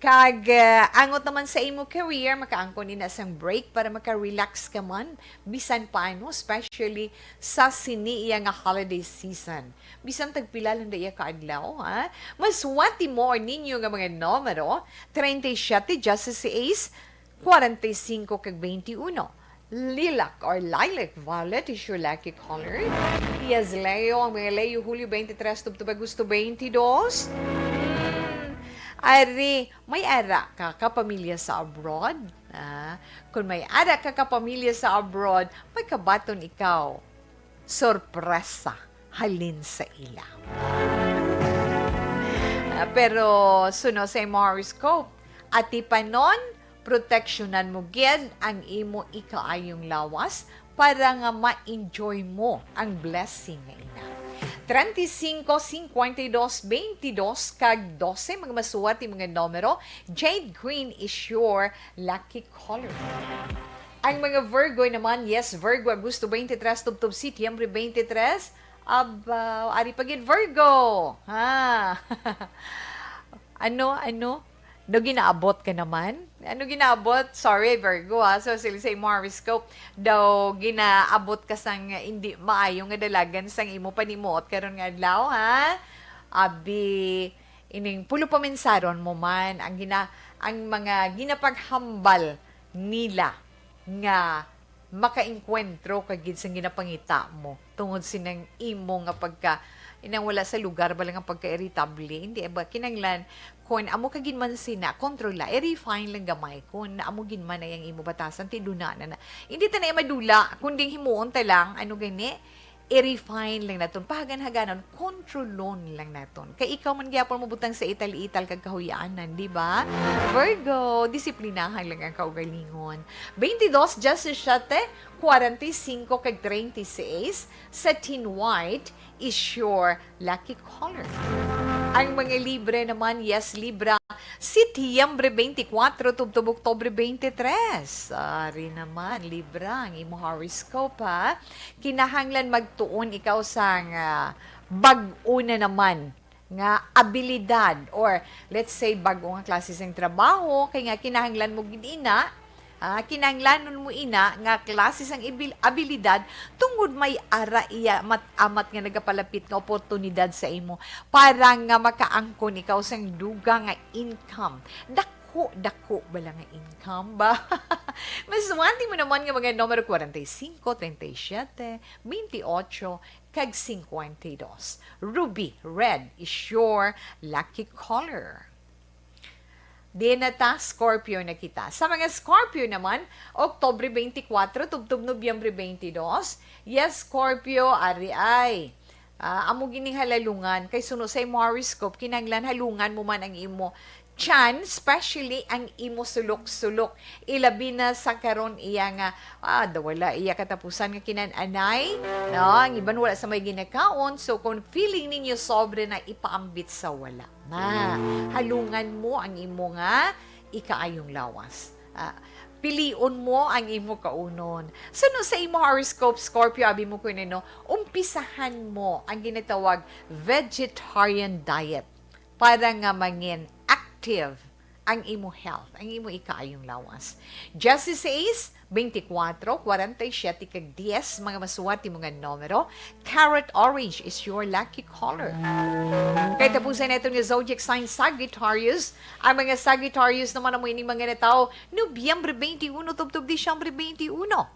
Kag, ah, angot naman sa imo career, makaangkon ina sang break para maka-relax ka man, bisan paano, especially sa sini iya nga holiday season. Bisan tagpila lang da iya ka adlaw, ha? Maswati mo or ninyo nga mga numero, treinta y siete, dieciséis, cuarenta y cinco, kag veintiuno. Lilac or lilac violet is your lucky color. Yes, Leo, ang mga Leo, Hulyo twenty-three tubtob Agosto twenty-two. Hmm, ari, may ara ka kapamilya sa abroad? Ah, kung may ara ka kapamilya sa abroad, may kabaton ikaw sorpresa halin sa ila. Ah, pero suno sa imo horoscope, atipanon, proteksyonan mo gid ang imo ikaayong lawas para nga ma-enjoy mo ang blessing nga ina. Treinta y cinco, cincuenta y dos, veintidós, kag doce, mga masuwat nga mga numero. Jade green is your lucky color. Ang mga Virgo naman, yes, Virgo, Agosto twenty-three, tubtob Setyembre twenty-three. Aba, ari pa gid Virgo. Ha? Ano, ano? Daw ginaabot ka naman? Ano ginaabot? Sorry, Virgo, ha. So, sila sa imo horoscope, daw ginaabot ka sang hindi maayo nga dalagan sang imo panimuot karon nga adlaw, ha? Abi, ining pulo pa mensaron mo man, ang gina-, ang mga ginapaghambal nila nga makaengkwentro ka gid sang ginapangita mo tungod sinang imo nga pagka, inang wala sa lugar bala nga pagka-irritable, hindi ba kinanglan, kun amo ka gid man sina, kontrola, i-refine lang gamay kun amo gid man ay ang imo batasan, ti duna na na. Hindi ta na iya madula, kundi himuon ta lang, ano gani, i-refine lang naton, pahagan-haganon, kontrolon lang naton. Kay ikaw man gyapon mabutang sa ital-ital kag kahuyanan, di ba? Virgo, disiplinahan lang ang kaugalingon. Twenty-dos, disisiete, kwarenta y cinco kag treinta y seis, satin white is your lucky color. Ang mga Libra naman, yes, Libra, Setyembre twenty-four tubtob Oktubre twenty-three. Ari naman, Libra, ang imo horoscope, ha? Kinahanglan magtuon ikaw sang, ah, bag-o na naman nga abilidad, or let's say, bag-o nga klase sang trabaho, kay nga kinahanglan mo gid ina, ah, kinahanglanon mo ina nga klase sang ibil-, abilidad, tungod may ara iya mat-amat nga nagapalapit nga oportunidad sa imo para nga makaangkon ikaw sang dugang nga income. Dako, dako bala nga income ba? Maswerte mo naman nga mga numero kwarenta y cinco, treinta y siete, veintiocho, kag cincuenta y dos. Ruby red is your lucky color. Di na ta, Scorpio na kita. Sa mga Scorpio naman, Oktubre twenty-four tubtob Nobyembre twenty-two. Yes, Scorpio, ari ay. Ah, amo gining halalungan. Kay suno sa imo horoscope, kinahanglan halungan mo man ang imo tiyan, especially ang imo sulok-sulok. Ilabi na sa karon iya nga, ah, da-, wala iya katapusan nga kinan-anay, no? Ang iban wala sa may ginakaon. So, kung feeling ninyo sobre na, ipaambit sa wala na. Halungan mo ang imo nga ikaayong lawas. Ah, pilion mo ang imo kaunon. Suno sa imo horoscope, Scorpio, abi mo kuno, no, umpisahan mo ang ginatawag vegetarian diet para nga mangin active ang imo health, ang imo ikaayong lawas. Disisiseis, twenty-four, kwarenta y siyete, kag diyes, mga maswerte mo nga numero. Carrot orange is your lucky color. Kay tapusan naton nga zodiac sign, Sagittarius. Ang mga Sagittarius naman amo ining mga natawo Nobyembre twenty-one tubtob Disyembre twenty-one.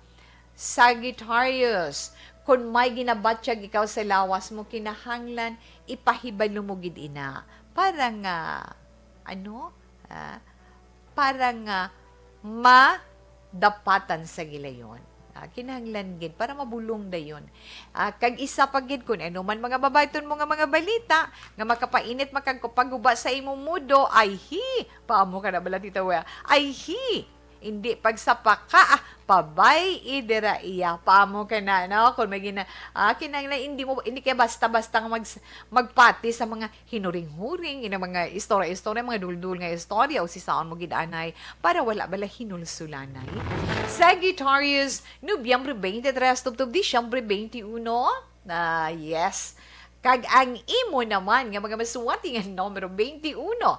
Sagittarius, kon may ginabatyag ikaw sa lawas mo, kinahanglan ipahibalo mo gid ina para nga, ano, ah, para nga madapatan sa gilayon. Ah, kinahanglan gid para mabulong dayon. Ah, kag isa pa gid, kun ano man mga babayton mo nga mga balita nga makapainit, makagpaguba sa imong mudo, ay hi, paamo ka na bala, Tita Wea? Ay hi, hindi pagsapa ka, ah, pabay-i dira iya. Paamo ka na, no? Kung may gina-, ah, kinahanglan, hindi mo, hindi kaya basta-basta nga mag-, magpati sa mga hinuring-huring, ina mga istorya-istorya, mga duldul nga istorya, o sisaon mo gid anay, para wala bala hinulsulanay. Sagittarius, Nobyembre twenty-three tubtob Disyembre twenty-one. Ah, yes. Kag ang imo naman nga mga maswerte nga numero, twenty-one,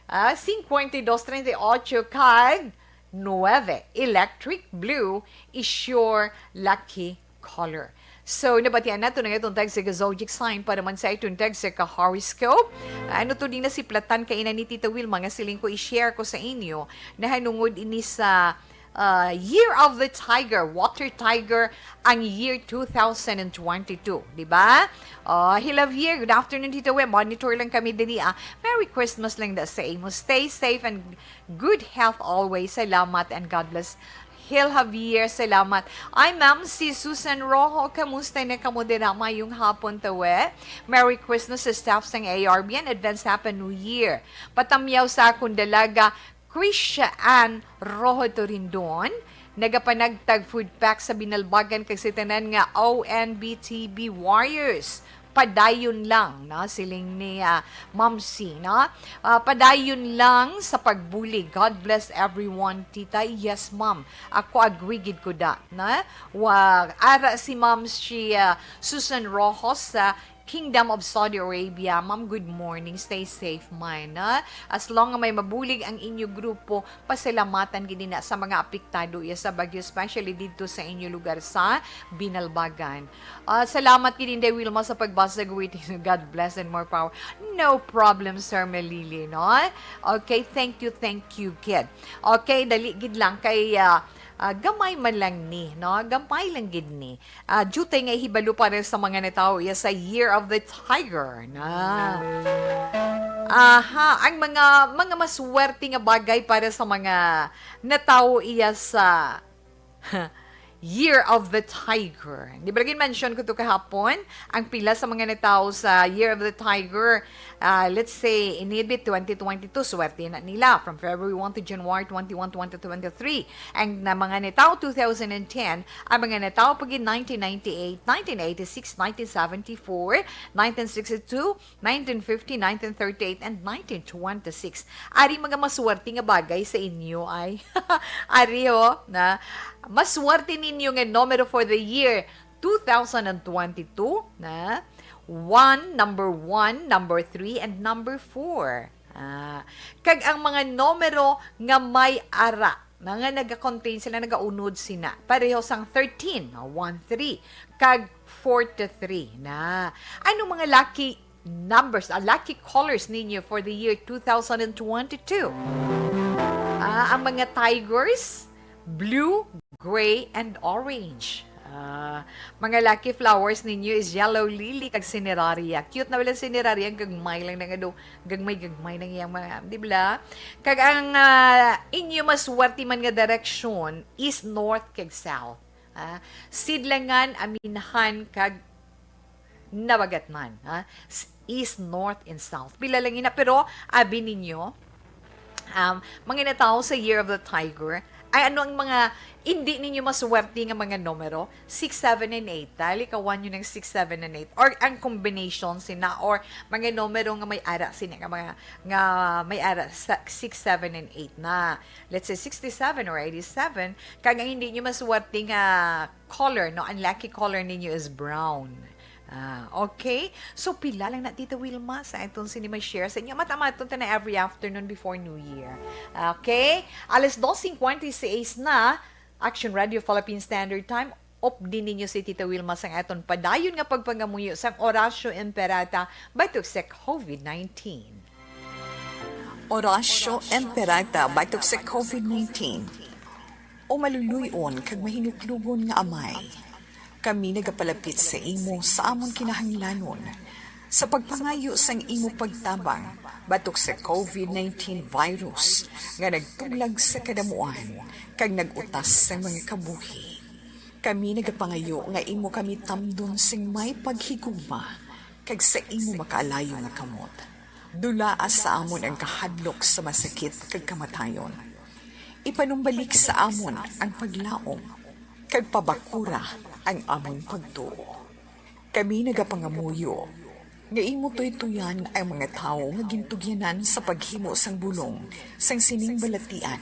ah, cincuenta y dos, treinta y ocho, kag nueve. Electric blue is your lucky color. So, nabatian nato na itong tag sa ka zodiac sign para man sa itong tag sa ka horoscope. Ano to din na si Platan kay ina ni Tita Wilma nga siling ko i-share ko sa inyo, nahanungod ini sa, ah, Year of the Tiger, Water Tiger, ang year two thousand and twenty-two, di ba? Ah, hi Javier, good afternoon, Tita Wea. Monitor lang kami diri, ah. Merry Christmas lang da sa imo. Stay safe and good health always. Salamat and God bless. Hil Javier, salamat. Ay, ma'am, si Susan Rojo, kamusta na kamo dira? Mayong hapon, tawe. Merry Christmas sa staff sang A R B and advance Happy New Year. Patamyaw sa akong dalaga, Krisha Ann Rojo Torindon, nagapanagtag food pack sa Binalbagan kag sa tanan nga O N B T B warriors. Padayon lang, no? Siling ni, ah, Ma'am C, no? Ah, padayon lang sa pagbulig. God bless everyone, tita. Yes, ma'am. Ako, agree gid ko da, no? Wa, ara si Ma'am si, ah, Susan Rojo sa Kingdom of Saudi Arabia. Ma'am, good morning. Stay safe, man, no? As long nga may mabulig ang inyo grupo, pasalamatan gid na sa mga apektado iya sa bagyo, especially didto sa inyo lugar sa Binalbagan. Ah, salamat gid, Inday Wilma, sa pagbasa. Greetings, God bless and more power. No problem, Sir Melili, no? Okay, thank you, thank you, kid. Okay, dali gid lang kay, ah, ah, gamay man lang ni, no? Gamay lang gid ni. Ah, dutay nga ihibalo para sa mga natawo iya sa Year of the Tiger na. Aha, ang mga, mga maswerte nga bagay para sa mga natawo iya sa Year of the Tiger. Di ba lagi mention ko to kahapon? Ang pila sa mga natawo sa Year of the Tiger, ah, let's say, inibit twenty twenty-two, swerte na nila from February one to January twenty-one, twenty twenty-three. Ang na mga natawo two thousand ten, ang mga natawo pa gid nineteen ninety-eight, nineteen eighty-six, nineteen seventy-four, nineteen sixty-two, nineteen fifty, nineteen thirty-eight, and nineteen twenty-six. Ari mga maswerte nga bagay sa inyo ay. Ari ho, na maswerte ninyo nga numero for the year two thousand twenty-two na one, number one, number three, and number four. Ah, kag ang mga numero nga may ara na nga naga-contain sila, nagaunod sina. Pareho sang thirteen, ah, one three, kag forty-three na. Ano mga lucky numbers, ah, lucky colors ninyo for the year two thousand twenty-two? Ah, ang mga tigers, blue, gray, and orange. Ah, mga lucky flowers ninyo is yellow lily kag cineraria. Cute na wala cineraria, ang gagmay lang na nga do, gagmay-gagmay na iyang mga, di ba? Kag ang, ah, inyo maswerte man nga direksyon is north kag south. Ah, sidlangan, aminhan, kag nabagatnan, ha? S-, east, north, and south. Pila lang ina, pero abi ninyo, um, mga natawo sa Year of the Tiger, ay ano ang mga hindi ninyo maswerte nga mga numero? Six, seven, and eight. Dali, kawan nyo ng six, seven, and eight. Or ang combination sina, or mga numero nga may ara sina, nga mga, nga may ara sa six, seven, and eight na. Let's say sixty-seven or eighty-seven. Kag ang hindi nyo maswerte nga color, no? Ang lucky color ninyo is brown. Ah, okay? So, pila lang na, Tita Wilma, sa aton sini may share sa inyo. Mata-maton ta na every afternoon before New Year. Okay? Alas dos cincuenta y seis na, Action Radio Philippine Standard Time. Updi ninyo si Tita Wilma sang aton padayon nga pagpangamuyo sang Oratio Imperata batok sa covid nineteen. Oratio Imperata batok sa covid nineteen. O maluluy-on kag mahinuklugon nga Amay, kami nagapalapit sa imo sa amon kinahanglanon sa pagpangayo sang imo pagtabang batok sa covid nineteen virus nga nagtuglag sa kadamuan kag nag-utas sang mga kabuhi. Kami nagapangayo nga imo kami tamdon sing may paghigugma kag sa imo makaalayo nga kamot. Dulaa sa amon ang kahadlok sa masakit kag kamatayon. Ipanumbalik sa amon ang paglaom, kag pabakura ang amon pagtuo. Kami nagapangamuyo nga imo tuytoyan ang mga tawo nga gintugyanan sa paghimo sang bulong sang sining balatian,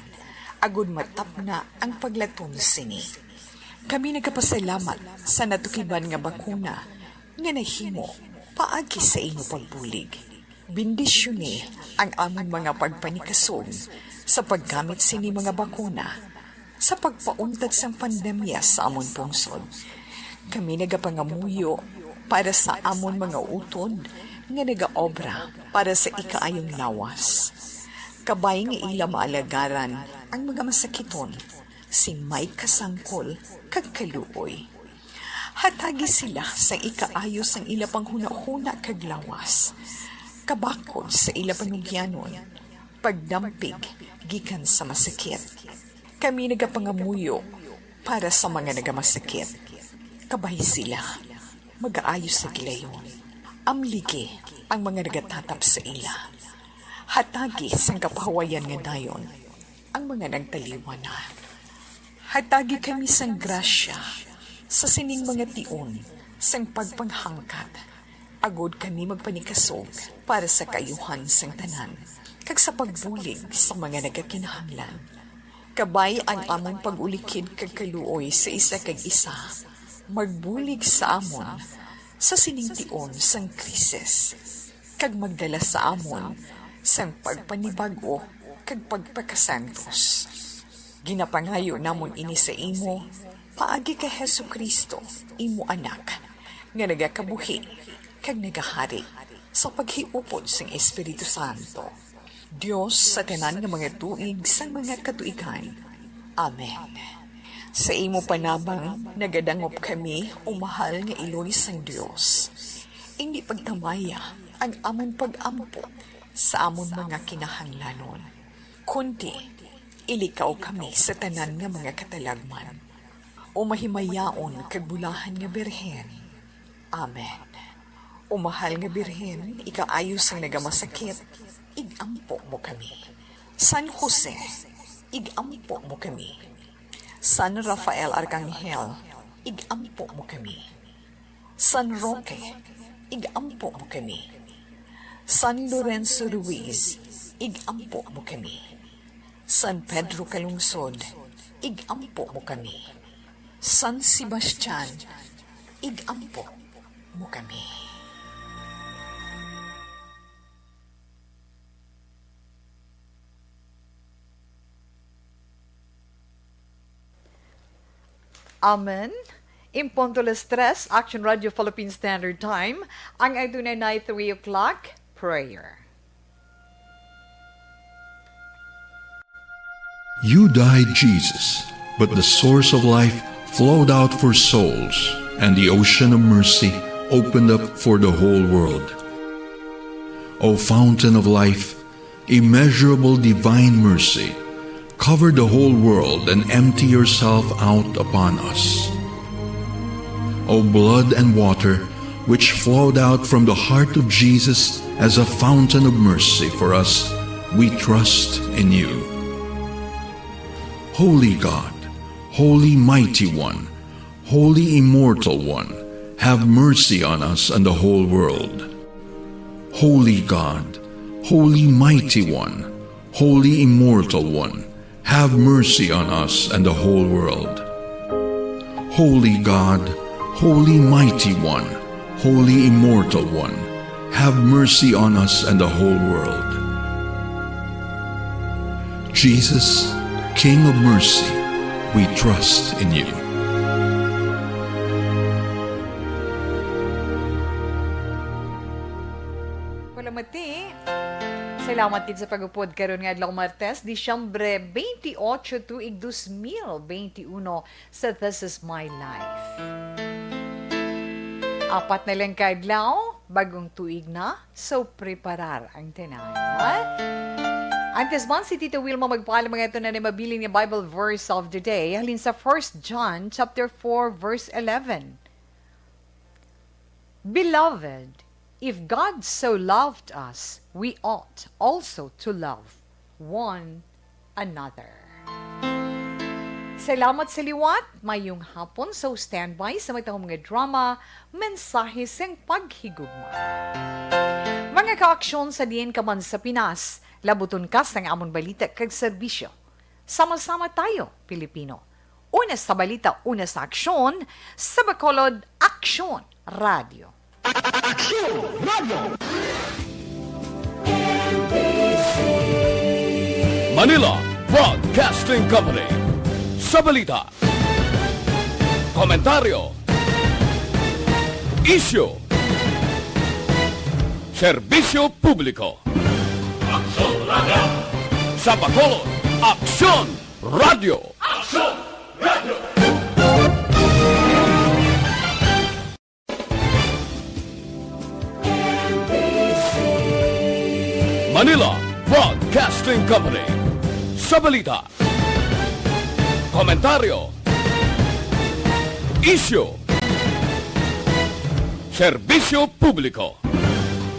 agod matapna ang paglatom sini. Kami nagapasalamat sa natukiban nga bakuna nga nahimo paagi sa imo pagbulig. Bendisyoni ang amon mga pagpanikasog sa paggamit sini mga bakuna sa pagpauntad sang pandemya sa amon pungsod. Kami nagapangamuyo para sa amon mga utod nga nagaobra para sa ikaayong lawas. Kabay nga ila maalagaran ang mga masakiton sing may kasangkol kag kaluoy. Hatagi sila sa ikaayo sang ila panghunahuna kag lawas, kabakod sa ila panugyanon, pagdampig gikan sa masakit. Kami nagapangamuyo para sa mga nagamasakit. Kabay sila, magaayo sa gilayon. Amligi ang mga nagatatap sa ila. Hatagi sang kapahuwayan nga dayon ang mga nagtaliwan na. Hatagi kami sang grasya sa sining mga tion sang pagpanghangkat, agod kami magpanikasog para sa kaayuhan sang tanan, kag sa pagbulig sa mga nagakinahanglan. Kabay ang amon pag-ulikid kag kaluoy sa isa kag isa, magbulig sa amon sa sining tion sang krisis, kag magdala sa amon sang pagpanibag-o kag pagpakasantos. Ginapangayo namon ini sa imo paagi kay Jesu-Cristo, imo Anak, nga nagakabuhi kag nagahari sa paghiupod sang Espiritu Santo, Dios sa tanan nga mga tuig sang mga katuigan. Amen. Sa imo panabang nagadangop kami, o mahal nga Iloy sang Dios. Indi pagtamaya ang amon pag-ampo sa amon mga kinahanglanon, kundi ilikaw kami sa tanan nga mga katalagman. O mahimayaon kag bulahan nga Birhen. Amen. O mahal nga Birhen, ikaayo sang nagamasakit, ig-ampo mo kami. San Jose, ig-ampo mo kami. San Rafael Arkanghel, ig-ampo mo kami. San Roque, ig-ampo mo kami. San Lorenzo Ruiz, ig-ampo mo kami. San Pedro Calungsod, ig-ampo mo kami. San Sebastian, ig-ampo mo kami. Amen. In punto las tres, Action Radio Philippine Standard Time, ang aton na three o'clock prayer. You died, Jesus, but the source of life flowed out for souls, and the ocean of mercy opened up for the whole world. O fountain of life, immeasurable divine mercy, cover the whole world and empty yourself out upon us. O blood and water, which flowed out from the heart of Jesus as a fountain of mercy for us, we trust in you. Holy God, Holy Mighty One, Holy Immortal One, have mercy on us and the whole world. Holy God, Holy Mighty One, Holy Immortal One, have mercy on us and the whole world. Holy God, Holy Mighty One, Holy Immortal One, have mercy on us and the whole world. Jesus, King of mercy, we trust in you. Wala mati. Salamat gid sa pag-upod karon nga adlaw, Martes, Disyembre twenty-eight, tuig dos mil twenty-uno, sa This Is My Life. Apat na lang ka adlaw, bagong tuig na, so preparar ang tanan, ha? Antes man si Tita Wilma magpaalam, mga ito na ni mabilin nga Bible verse of the day, halin sa First John chapter four, verse eleven. Beloved, if God so loved us, we ought also to love one another. Salamat sa liwat, mayong hapon. So, standby sa matahom nga drama, Mensahe sing Paghigugma. Mga kaaksyon, sa diin ka man sa Pinas, labuton ka sang amon balita kag serbisyo. Sama-sama tayo, Pilipino. Una sa balita, una sa aksyon, sa Bacolod, Aksyon Radio. Aksyon Radio. Manila Broadcasting Company. Sa balita, komentaryo, isyu, serbisyo publiko. Aksyon Radio. Sa Bacolod, Aksyon Radio. Aksyon Radio. Manila Broadcasting Company. Sa balita, komentaryo, isyu, serbisyo publiko.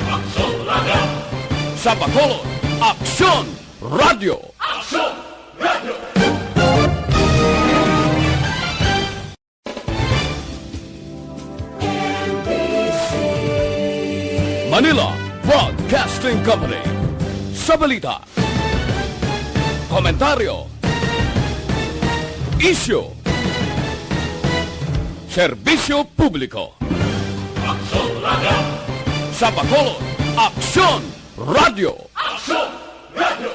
Aksyon Radio. Sa Bacolod, Aksyon Radio. Aksyon Radio. Manila Broadcasting Company. Sa balita, komentaryo, isyu, serbisyo publiko. Aksyon Radio. Sa Bacolod, Aksyon Radio. Aksyon Radio.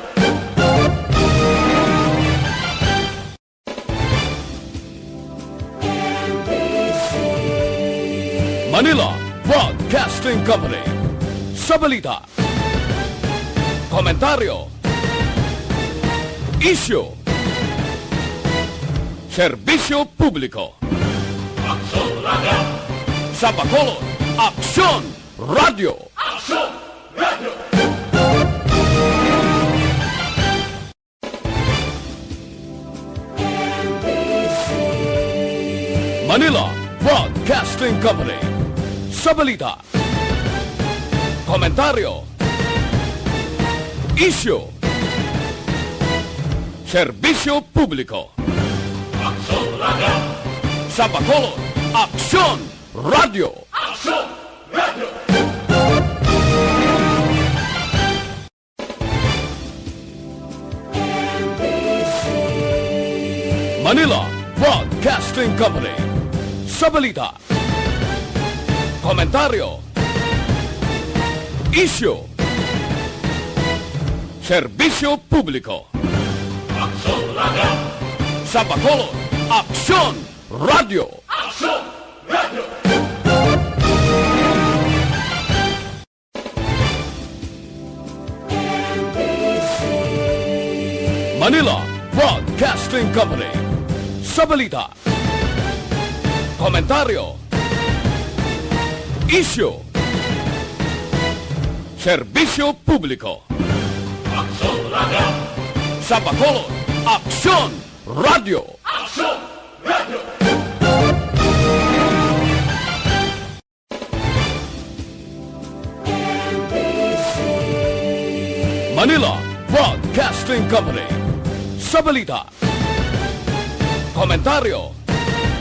Manila Broadcasting Company. Sa balita, komentaryo, isyu, serbisyo publiko. Aksyon Radio. Sa Bacolod, Aksyon Radio. Aksyon Radio. Manila Broadcasting Company. Sa balita, komentaryo, isyu, serbisyo publiko. Aksyon Radio! Sa Bacolod, Aksyon Radio! Aksyon Radio! Manila Broadcasting Company. Sa balita, komentaryo, isyu, serbisyo publiko. Aksyon Radio! Sa Bacolod, Aksyon Radio! Aksyon Radio! Manila Broadcasting Company. Sa balita, komentaryo, isyu, serbisyo publiko. Aksyon Radio! Sa Bacolod, Aksyon Radio! Aksyon Radio! Manila Broadcasting Company. Sa balita, komentaryo,